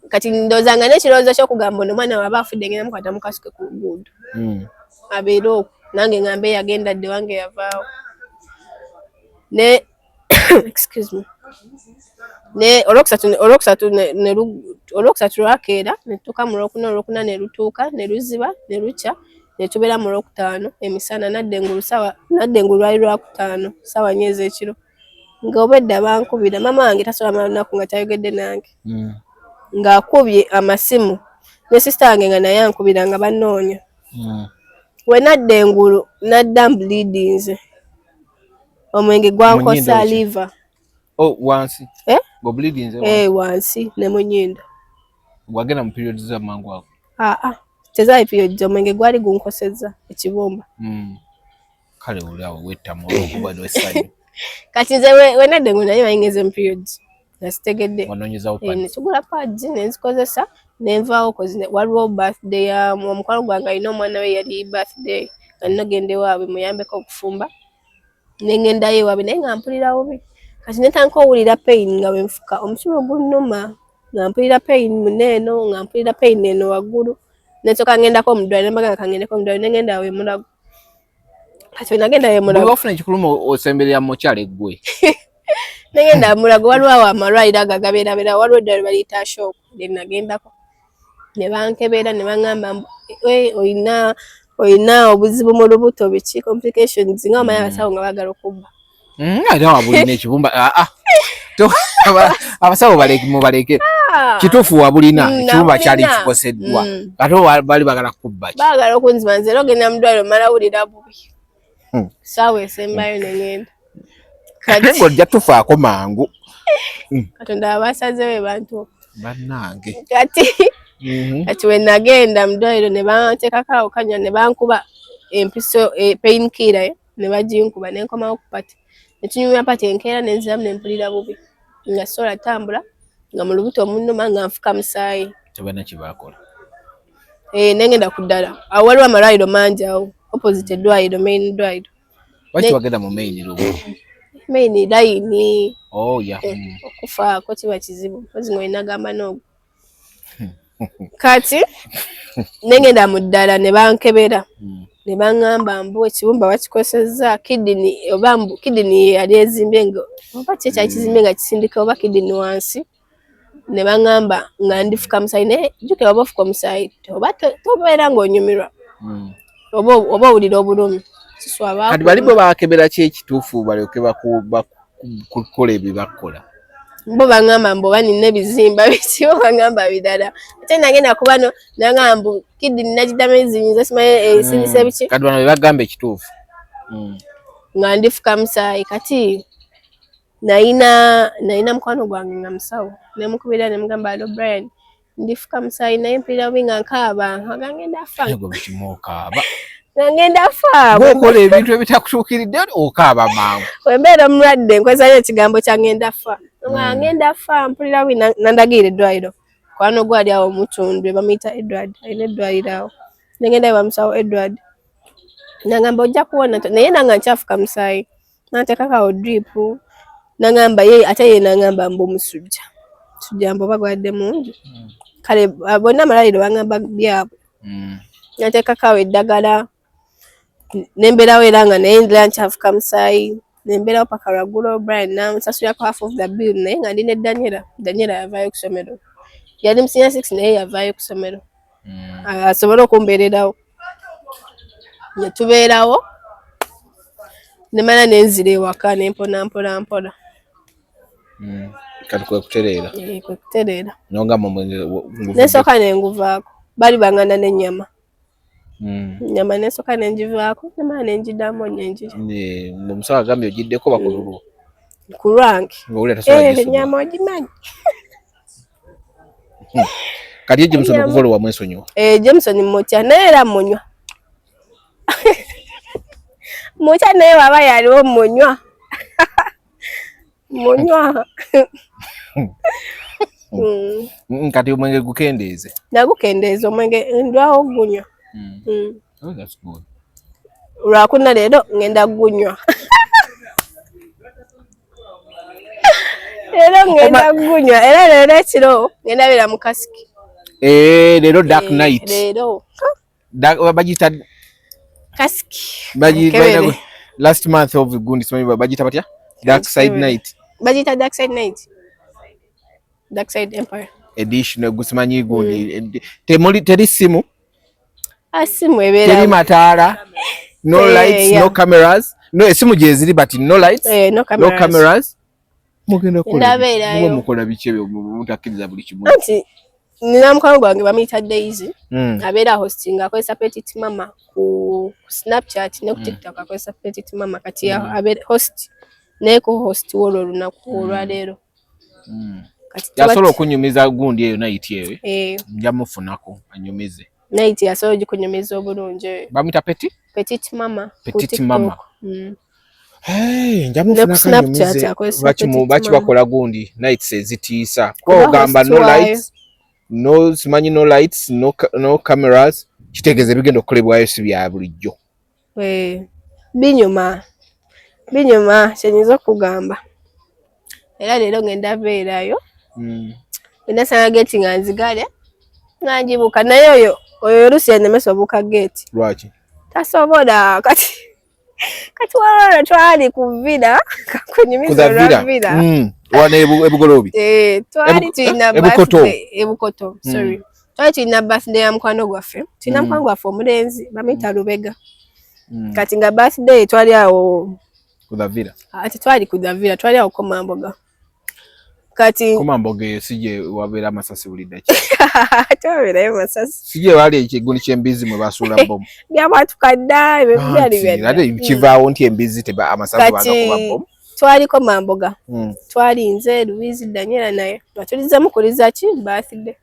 Kati ndowooza nga n'ekirowoozo ky'okugamba ono omwana waaba afudde, ngenda mukwata mukasuke ku luguudo, abeere okwo, nange ngambe yagenda dde wange yavaawo. Ne excuse me, ne olwokusatu olwokusatu lwakeera ne tutuuka mu lwokuna, olwokuna ne lutuuka ne luziba ne lukya, ne tubeera mu lwokutaano emisana. Nadda engulu sawa, nadda engulu lwali lwakutaano 4:00 ez'ekiro, ng'obwedda bankubira. Maama wange tasobola mala lunaku nga tayogedde nange. Ng'akubye amasimu ne sister wange nga naye ankubira nga bannoonya. We nadda engulu, nadda mbleedinze, omwenge gwankosa. Mu nnyindo ki? Liver. Oh, wansi? Eh? Ng'obleedinze? Eh, wansi ne mu nnyindo. Wagenda mu periods za mangu ago? Aa, tezaali periods, omwenge gwali gunkosezza ekibumba. Kale oli awo wettamu olwokuba n'essanyu. Kati nze we nadda engulu naye bayingeze mu periods nga sitegedde. Wanoonyezawo Eh, pads? Ne tugula pads nenzikozeesa nenvaawo 'cause waliwo birthday ya omukwano gwange, alina omwana we yali birthday, nga nina ogenda ewaabwe muyambeko okufumba. Nengendayo ewaabwe, naye nga mpulira bubi. Kati netandika owulira pain nga bwenfuka omutima ogunnuma, nga mpulira pain muneeno, nga mpulira pain eno waggulu. Nesooka ngendako mu ddwaliro, nembagamba kangendeko mu ddwaliro, nengenda awo e Mulago. Kati bwe nagenda e Buli Mulago, wafuna ekikuluma osemberera mukyala eggwe. Nengenda Mulago, waliwo awo amalwaliro ago agabeerabeera, waliwo eddwaliro baliyita Ashok lye nagendako. Ne bankebera ne baŋŋamba mbu, "Eh, oyina obuzibu mu lubuto, biki, complications," nga omanyi abasawo nga baagala okubba. Ate wabulina ekibumba? Ah, ah. Abasawo mubaleke. Kituufu wabulina? Ekibumba kyali nabulina. kikoseddwa. Ate baali bagala kubba ki? Baagala okunziba nze, era ogenda mu ddwaliro omala wulira bubi. Saawa esembayo ne ŋŋenda. Ate Kati ng'ojja tufaako mangu. Katonda aba asazeewo ebantu. Bannange. Kati kati we nagenda mu ddwaliro ne banteekako awo kanya, ne bankuba empiso, pain killer ne baginkuba, ne nkomawo ku party, ne tunyumya party enkeera, ne nziramu ne mpulira bubi, nga sobola tambula, nga mu lubuto munnuma, nga nfuka musaayi. Tebalina kye baakola? Eh, nengenda ku ddala awo, waliwo amalwaliro mangi awo opposite eddwaliro, main ddwaliro. Lwaki wagenda mu main lubu? Main line. Oh, yeah. Eh, okufaako kiba kizibu mpozi ng'olina gamba n'ogwo. Kati nengenda mu ddala ne bankebera, ne baŋŋamba mbu ekibumba bakikosezza kidney, oba mbu kidney yali ezimbye, nga oba ki ekyali kizimbye nga kisindika oba kidney wansi. Ne baŋŋamba nga ndifuka musaayi, naye jjukira oba ofuka omusaayi oba tobeera ng'onyumirwa, oba owulira obulumi. Siswaba. Kati bali bwe bakebera ki ekituufu balyoke kukola ebyo bakola? Bo baŋŋamba mbu oba nina ebizimba biki, bo baŋŋamba birala, ate nagenda kuba no naŋŋamba mbu kidney nagiddamu ezinyiza, simanyi esindisa biki. Kati bano be bagamba ekituufu. Nga ndifuka musaayi. Kati nayina mukwano gwange nga musawo, nemukubira nemugamba, "Hello Brian, ndifuka musaayi naye mpulira bubi nga nkaaba, nga ngenda fa." Gwe bukimu okaaba. Nga ngenda fa. Gwokola ebintu ebitakutuukiridde okaaba mangu. Wembeera omulwadde nkozesayo ekigambo kya ngenda fa, nga ngenda fa, mpulira bubi. Nandagira eddwaliro. Mukwano gwe ali awo Mutundwe, bamuyita Edward, alina eddwaliro awo. Nengenda bamusawo Edward, nagamba ojja kuwona, naye nanga nkyafuka musaayi. Nanteekako awo drip, nagamba ye ate ye nagamba mbu musujja, musujja mbu oba gwadde mungi. Kale bonna amalwaliro bangamba byabwe. Nateekako awo eddagala, nembeerawo era nga naye ndira nkyafuka musaayi. Nembeerawo paka lwaggulo. Brian nansasulako half of the bill, naye nga ndi ne Daniela. Daniela yavaayo ku ssomero, yali mu senior six, naye yavaayo ku ssomero asobole okumbeererawo. Ne tubeerawo, nemala nenzira ewaka nempona mpola mpola. Kati kwe kutereera? Eh, kwe kutereera. Nogamba omwenge Nesooka nenguvaako. Bali bangana n'ennyama. Ennyama nesooka nengivaako, nemala nengidamu nenjirya. Omusawo agambye ogiddeko bakululwo? Ku lwange. Ng'owulira tasobola Eh, gisubwa. Ennyama ogimanyi. Kati ye Jameson okuva olwo wamwesonyiwa? Eh, Jameson mutya, naye era munywa. Mutya, naye waba yaliwo munywa, munywa. Kati omwenge gukendeeze? Nagukendeeza omwenge, ndwawo gunywa. Oh, that's good. Lwakuna leero ngenda gunywa, leero ngenda gunywa, era leero ekiro ngenda beera mu kasiki. Eh, leero dark Eh, night. Leero. Bagiyita Kasiki. Balina last month of gundi, simanyi bagiyita batya, dark side Kankebere. night. Bagiyita dark side night, dark side empire. Edition gusimanyi gundi. Temuli, teri simu? Ah, simu Teri ebeera. mataala, no Eh, lights? Yeah. No cameras, no esimu gyeziri, but no lights. Eh, no No cameras. cameras. Mugenda kukola Ndabeerayo. muba mukola biki ebyo mutakkiriza buli kimu? Anti nina mukwano gwange bamuyita Daisy. Abeera hosting, akozesa Petit Mama ku Snapchat ne ku TikTok, akozesa Petit Mama. Kati abeera host, naye ku host wolwo olunaku olwaleero. Kati Yasobola okunyumiza gundi eyo, night eyo? Eh. Nja mufunako anyumize. Night yasobola ogikunyumiza obulungi eyo. Bamuyita Peti? Petit Mama ku Petit TikTok. Mama. Hey, nja Ne ku mufunako Snapchat anyumize. akozesa Lwaki Petit baki Mama. bakola gundi nights ezitiisa? Kuba Ogamba host no waayo. lights, no simanyi, no lights, no cameras, kitegeeza ebigenda okukolebwayo si bya bulijjo. Eh, binyuma, binyuma, kyenyinza okugamba. Era leero ngenda beerayo. Ngenda sanga geeti nga nzigale, nga njibuka, naye oyo oluusi yanemesa obuuka geeti. Lwaki? Tasobola. Kati waliwo twali ku Villa, kakunyumiza. Ku the olwa Villa? Villa. Wano ebugoloobi? Eh, twali tulina Ebukoto. birthday, Ebukoto, sorry. Twali tulina birthday ya mukwano gwaffe, tulina mukwano gwaffe omulenzi bamuyita Lubega. Kati nga birthday twali awo. Ku the Villa? Ati twali ku the Villa, twali awo Komamboga. Kati Komamboga eyo si gye wabeera amasasi buli ddakiika? Twabeerayo masasi. Si gye wali ekigundi ky'embizzi mwe basuula bbomu? Byabwatuka dda ebyo, byali byadda. Ate kivaawo nti embizzi teba amasasi Kati bagakuba bbomu. twaliko Mamboga. Twali nze, Louise, Daniela, naye nga tulizemu kuliza ki birthday.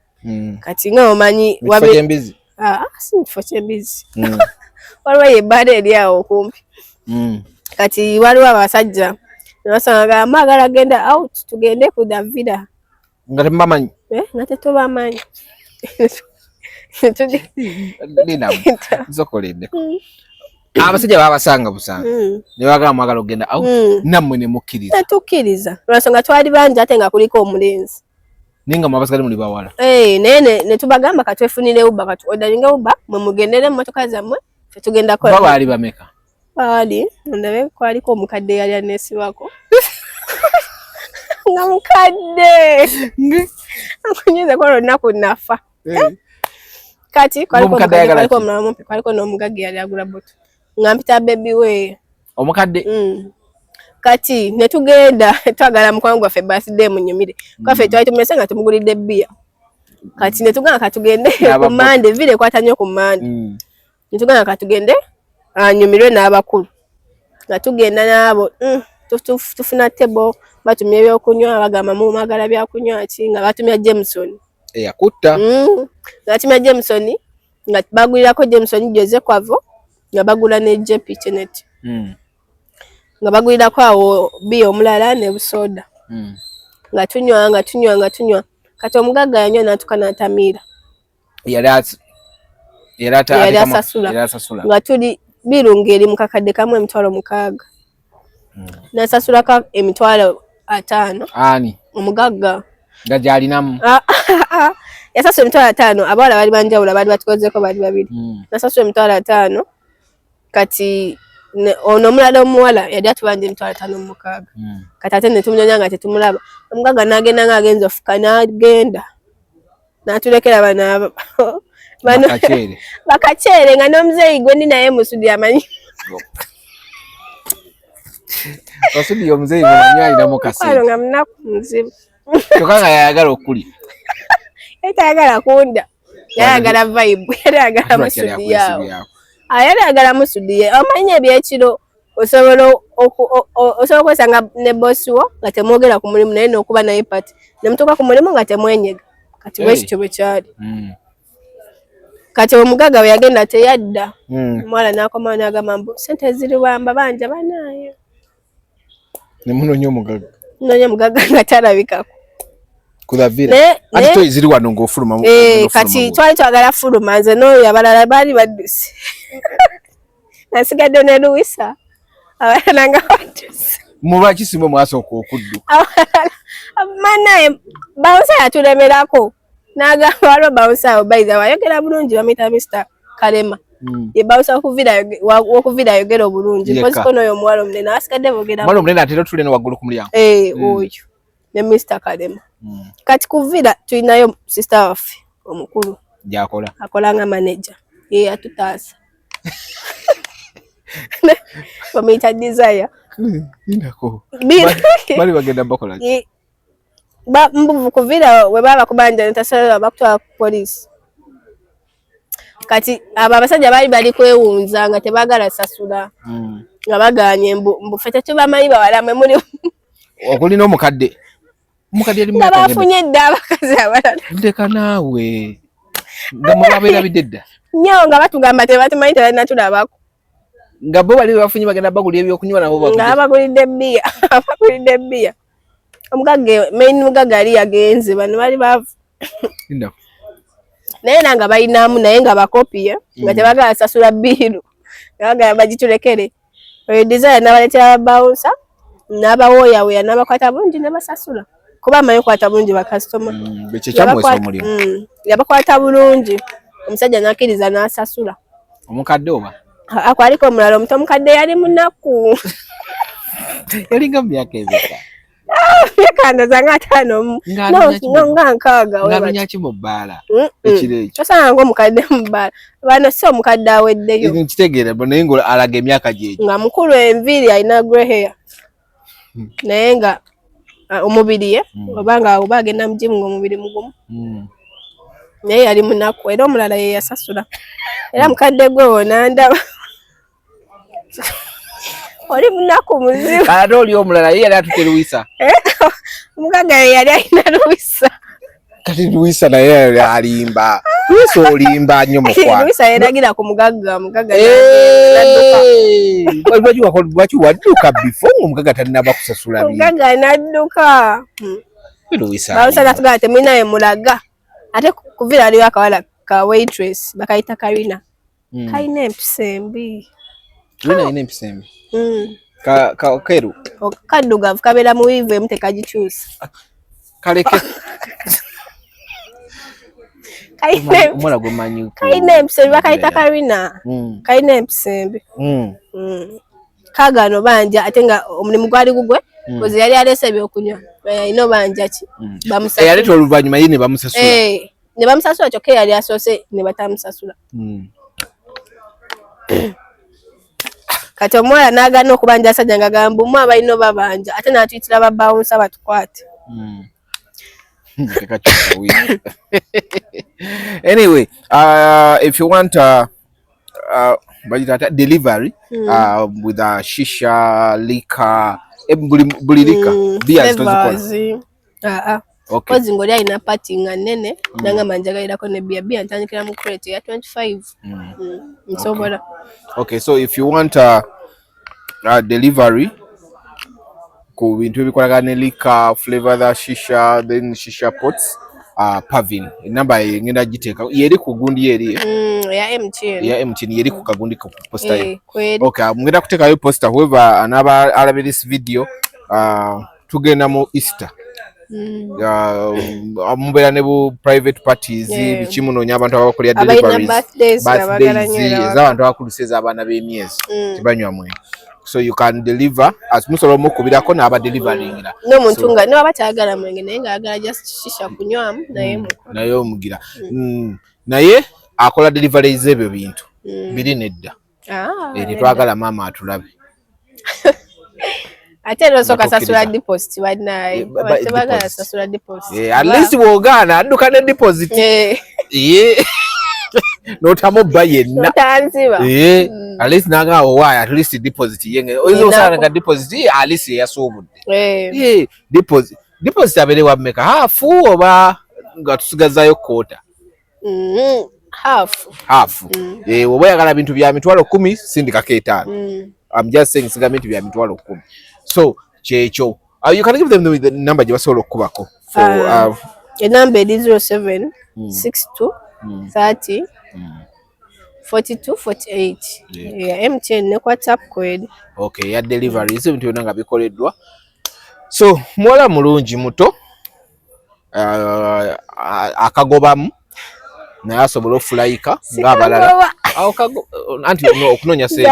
Kati nga omanyi Mu kifo ky'embizzi? Ah, si mu kifo ky'embizzi. Waliwo ebbaala eri awo okumpi. Kati waliwo abasajja nebasanga nga mwagala genda out, tugende ku the Villa. Nga temubamanyi? Eh, nga tetubamanyi. Nina nsokoleddeko. Abasajja babasanga busanga ne bagamba mwagala okugenda out, nammwe ne mukkiriza? Netukkiriza lwansonga twali bangi ate nga kuliko omulenzi. Naye nga mwabasigale muli bawala? Eh, naye ne tubagamba katwefunire Uber, katu orderinge Uber, mwe mugendere mu motoka zammwe, ffe tugenda kola. Baali bameka? Baali, ndabe, kwaliko omukadde yali aneesibako nga mukadde akunyiza kwa olunaku nafa. Eh. Kati kwaliko Ng'omukadde omukadde, ayagala kwaliko ki? omulala mumpi, kwaliko n'omugagga yali agula buto nga mpita baby we. Omukadde? Kati ne tugenda, twagala mukwano gwaffe birthday munyumire kwaffe. Twali tumulese nga tumugulidde bbiya. Kati ne tugamba katugende N'aba ku Mande, Villa ekwata nnyo ku Mande. Ne tugamba katugende anyumirwe n'abakulu. Nga tugenda n'abo, tufuna table, batumya ebyokunywa, bagamba mumagala byakunywa ki, nga batumya Jameson. Eyakutta. Nga batumya Jameson, nga bagulirako Jameson Jose Kwavo, nga bagula ne JP Chenet. Nga bagulirako awo biya omulala ne busoda. Nga tunywa, nga tunywa, nga tunywa. Kati omugagga yanywa n'atuuka n'atamiira. Yali Yali asasula. Yali asasula. Nga tuli birungi eri mu kakadde kamu 60,000. N'asasulako 50,000. Ani? Omugagga. Nga gy'alinamu. Ah, ah, yasasula 50,000, abawala bali banjawulo, baali batukozeeko bali babiri. Nasasula 50,000, kati ono omulala omuwala yali atubanja 56,000. Kati ate ne tumunoonya nga tetumulaba. Omugagga n'agenda ng'agenze ofuka n'agenda. N'atulekera bano bano Bakaceere. Bakaceere nga n'omuzeeyi gwe ndi naye Musudi amanyi. Basudi omuzeeyi mumanyi alinamu kasente. Mukwano nga munaku muzibu. Kyokka nga yayagala okulya. Yali tayagala kunda. Yayagala vibe. Yali ayagala Lwaki yali Musudi yawo. akwesibyako? Ah, yali ayagala Musudi ye. Omanyi ebyekiro osobola osobola okwesanga ne boss wo nga temwogera ku mulimu naye n'okuba naye party. Ne mutuuka ku mulimu nga temwenyega. Kati bwe kityo bwe kyali. Kati omugagga bwe yagenda teyadda. Omuwala n'akomawo n'agamba mbu ssente ziri wamba banja banaayo. Ne munoonya omugagga. Munoonya omugagga nga talabikako. Ku the villa. Ate toyi ziri wano ng'ofuluma ng'ofuluma Kati mu- twali twagala fuluma, nze n'oyo abalala baali badduse. Nasigadde ne Luwisa, abalala nga badduse. Mu lwaki si mwe mwasooka okudduka? Abalala banaye bouncer yatulemerako. N'agamba waliwo bouncer awo, by the way, ayogera bulungi, bamuyita Mr. Kalema. Ye bouncer w'okuvira ayogera obulungi. Yekka. Mpoziko n'oyo omuwala omunene abasigadde boogera Omuwala omunene atera otula eno waggulu ku mulyango. Oyo ne Mr. Kalema. Kati ku Villa tulinayo sister waffe omukulu. Gy'akola. Akola nga manager. Ye yatutaasa. Bamuyita Desire. Lindako. Bali bagenda bakola ki? Mbuvu ku Villa we baba bakubanja ne tasobola bakutwala ku poliisi. Kati abo abasajja baali bali kwewunza nga tebaagala sasula. Nga bagaanye mbu ffe tetubamanyi bawala mwe muli. Okulina omukadde. Omukadde yali Nga myaka ng'emeka? bafunye dda abakazi abalala. Ndeka naawe. Nga mwe babeerabidde dda. Nnyo nga batugamba tebatumanyi tebalina tulabako. Nga bo bali bafunye bagenda bagulira ebyokunywa nabo Nga bagulire. babagulidde bbiya. Abagulidde bbiya. Omugagga main mugagga yali yagenze, bano bali baavu. Lindako. Naye era nga balinamu naye nga bakopiye nga tebaagala sasula bill. Nga bagala bagitulekere. Oyo Desire n'abaleetera ba bouncer n'abawooyawooya n'abakwata bulungi ne basasula. Kuba amanyi okukwata bulungi bakasitoma. Ekyo kyamuweesa omulimu. Yabakwata bulungi. Omusajja n'akkiriza n'asasula. Omukadde oba? Ako aliko omulala omuto, omukadde yali munaku. Yalinga mu myaka emeka? Myaka ndowooza nga 50 mu. Ng'anoonya ki No, nga 60 we Ng'anoonya batyo. ki mu bbaala? Ekiro ekyo. Tosanga ng'omukadde mu bbaala. Bano si omukadde aweddeyo. Nkitegeera naye ng'alaga emyaka gyegyo. Nga mukulu enviiri alina grey hair. Naye nga omubiri ye oba nga oba agenda mu gym ng'omubiri mugumu. Naye yali munaku era omulala ye yasasula. Era mukadde gwe wonandaba. Oli munaku muzibu. Ate oli omulala ye yali atutte Luwisa. Omugagga ye yali alina Luwisa. Kati Luwisa naye alimba. Luwisa olimba nnyo mukwano. Luwisa yeragira ku mugagga, omugagga n'adduka. Lwaki wadduka before ng'omugagga tannaba kusasula bintu? Omugagga n'adduka. Luwisa Bawusa alimba. n'atugamba temulina we mulaga. Ate ku Villa waliwo akawala ka waitress bakayita Karina. Kalina empisa embi. Karina alina empisa embi. Ka keru. Kaddugavu kabeera mu weave emu tekagikyusa. Kaleke. Kalina Omuwala gwe mmanyi kalina empisa embi bakayita Karina. Kalina empisa embi. Kaagaano banja ate nga omulimu gwali gugwe. Kozi yali aleese ebyokunywa. Alina obanja ki? Bamusasula. Eyaleeta oluvannyuma ye ne bamusasula. Ne bamusasula kyokka eyali asoose ne batamusasula. Kati omuwala n'agaana okubanja asajja nga gamba mbu abalina obabanja ate n'atuyitira ba bouncer batukwate. Anyway, if you want Bagita delivery with a shisha, liquor, buli liquor, beers tozikola? Flavors. Ah, ah. Okay. Kozi ng'oli alina party nga nnene, nangamba njagalirako ne bia, bia ntandikira mu crate ya 25. Nsobola. Okay, so if you want a delivery ku bintu ebikolagana ne liquor, flavor the shisha, then shisha pots, Pavin enamba ngenda giteeka yeri ku gundi yeri. Ya MTN. Ya MTN yeri ku kagundi ku poster ye. Eh, kweri. Okay, ngenda kuteekayo poster, whoever anaba alabye this video, tugenda mu Easter. Mubeera ne bu private parties, biki, munoonya abantu abakolera Abalina deliveries, birthdays nga baagala birthdays, nywera waka. Ez'abantu abakulu, si ez'abaana b'emyezi tebanywa mwenge. So you can deliver as musobola omukubirako n'aba deliveringira. N'omuntu nga newaba tayagala mwenge naye ng'ayagala just shisha kunywamu, naye mukola. Naye omugira. Naye akola deliveries ebyo bintu biri nedda. Ah, Eh, tetwagala maama atulabe. Ate era osooka Nga sasula tokkiriza. deposit, bannaye. Eh, Tebagala deposit. sasula deposit. Eh, at least bw'ogaana adduka ne deposit. Ye n'otamubba yenna. Notanziba. Eh, at least nanga owaayo at least deposit ye oyinza osanga nga deposit ye at least eyasuubudde. Eh, deposit abeere wa mmeka? Half oba nga tusigazayo quarter? Half. Half. Eh, oba oyagala bintu bya 100,000, sindikako 5. I'm just saying, siga bintu bya 100,000. So kyekyo. You can give them the number gye basobola okukubako for Enamba eri 07 62 30 42 48. Yeah, MTN ne ku WhatsApp kweri. Okay, ya deliveries, ebintu byonna nga bikoleddwa. So muwala mulungi muto, akagobamu naye asobola ofulayika ng'abalala. Sikagoba. Awo anti okunoonya sente.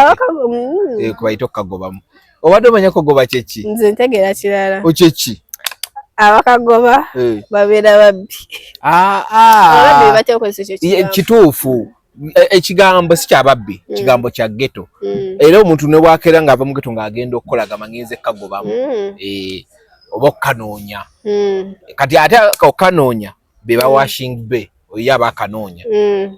Eh, kubayita okukagobamu. Obadde omanya kogoba kyeki? Nze ntegeera kirala. Okyeki? Abakagoba Eh. babeera babbi. Ah, ah. Ababbi batera okukozesa ekyo Ye, kigambo. Kituufu. Ekigambo si kyababbi, kigambo kya ghetto. Era omuntu ne bwakeera ng'ava mu ghetto ng'agenda okukola gamba ngenze kagobamu. Eh, oba okukanoonya. Kati ate okukanoonya be ba washing be oyo aba akanoonya.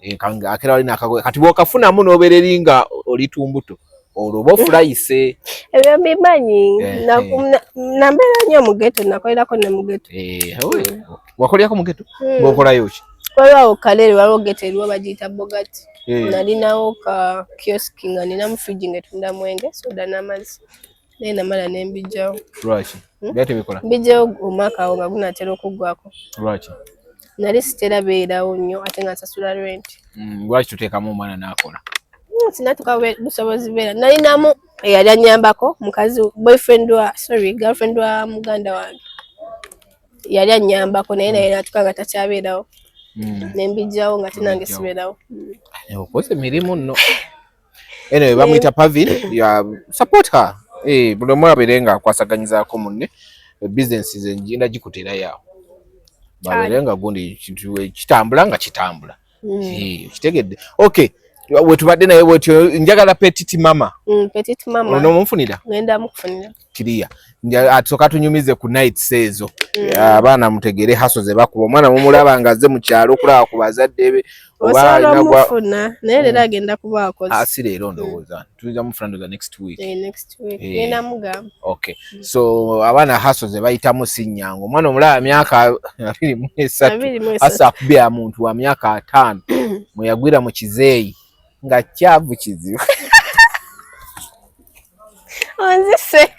Eh, akera wali nakagoba, kati bw'okafunamu n'obeera eri nga oli tumbuto, olwo oba ofulayise. Ebyo mbimanyi. Eh, eh. Nambeera nnyo mu ghetto, nakolerako ne mu ghetto. Eh, owe, wakolerako mu ghetto? Mm. Ng'okolayo ki? Waliwo awo Kaleere, waliwo ghetto eriwo bagiyita Bogati. Eh. Nalinawo ka kioski nga ninamu fridge ng'etunda mwenge, soda n'amazzi, naye namala ne mbijjawo. Lwaki? Byali tebikola? Mbijjawo omwaka awo nga gunaatera okuggwako. Lwaki? Nali sitera beerawo nnyo ate nga nsasula rent. Lwaki tuteekamu omwana n'akola? Sinatuka busobozi beera nalinamu eyali annyambako, mukazi, boyfriend wa, sorry, girlfriend wa muganda wange yali annyambako, naye natuka nga takyabeerawo, ne mbijjawo nga tenange Mbijjawo. sibeerawo. Okoze emirimu nno. Anyway, bamuyita Pavin. Ya support her. Eh, buli omu abeere nga akwasaganyizaako munne. Business ze ngenda gikuteerayo awo, babeere nga gundi kintu kitambula nga kitambula. Eh, kitegedde. Okay, wetubadde naye bwetyo, njagala petite mama. Petite mama. Ono munfunira? Ngenda mukufunira. Kiriya atusooka tunyumize ku nights ezo. Abaana mutegere hustle ze bakuba. Omwana mumulaba nga azze mu kyalo okulaba ku bazadde be oba Osobola alina omufuna, naye leero agenda kuba akoze. Ah, si leero, ndowooza tuyinza mufuna, ndowooza next week. Eh, next week. Eh. Ngenda mugamba. Okay, so abaana hustle ze bayitamu si nnyangu. Omwana omulaba myaka 23, 23. asa akubya muntu wa myaka 50 mwe yagwira mu kizeeyi nga kyavu kizibu. Onzise.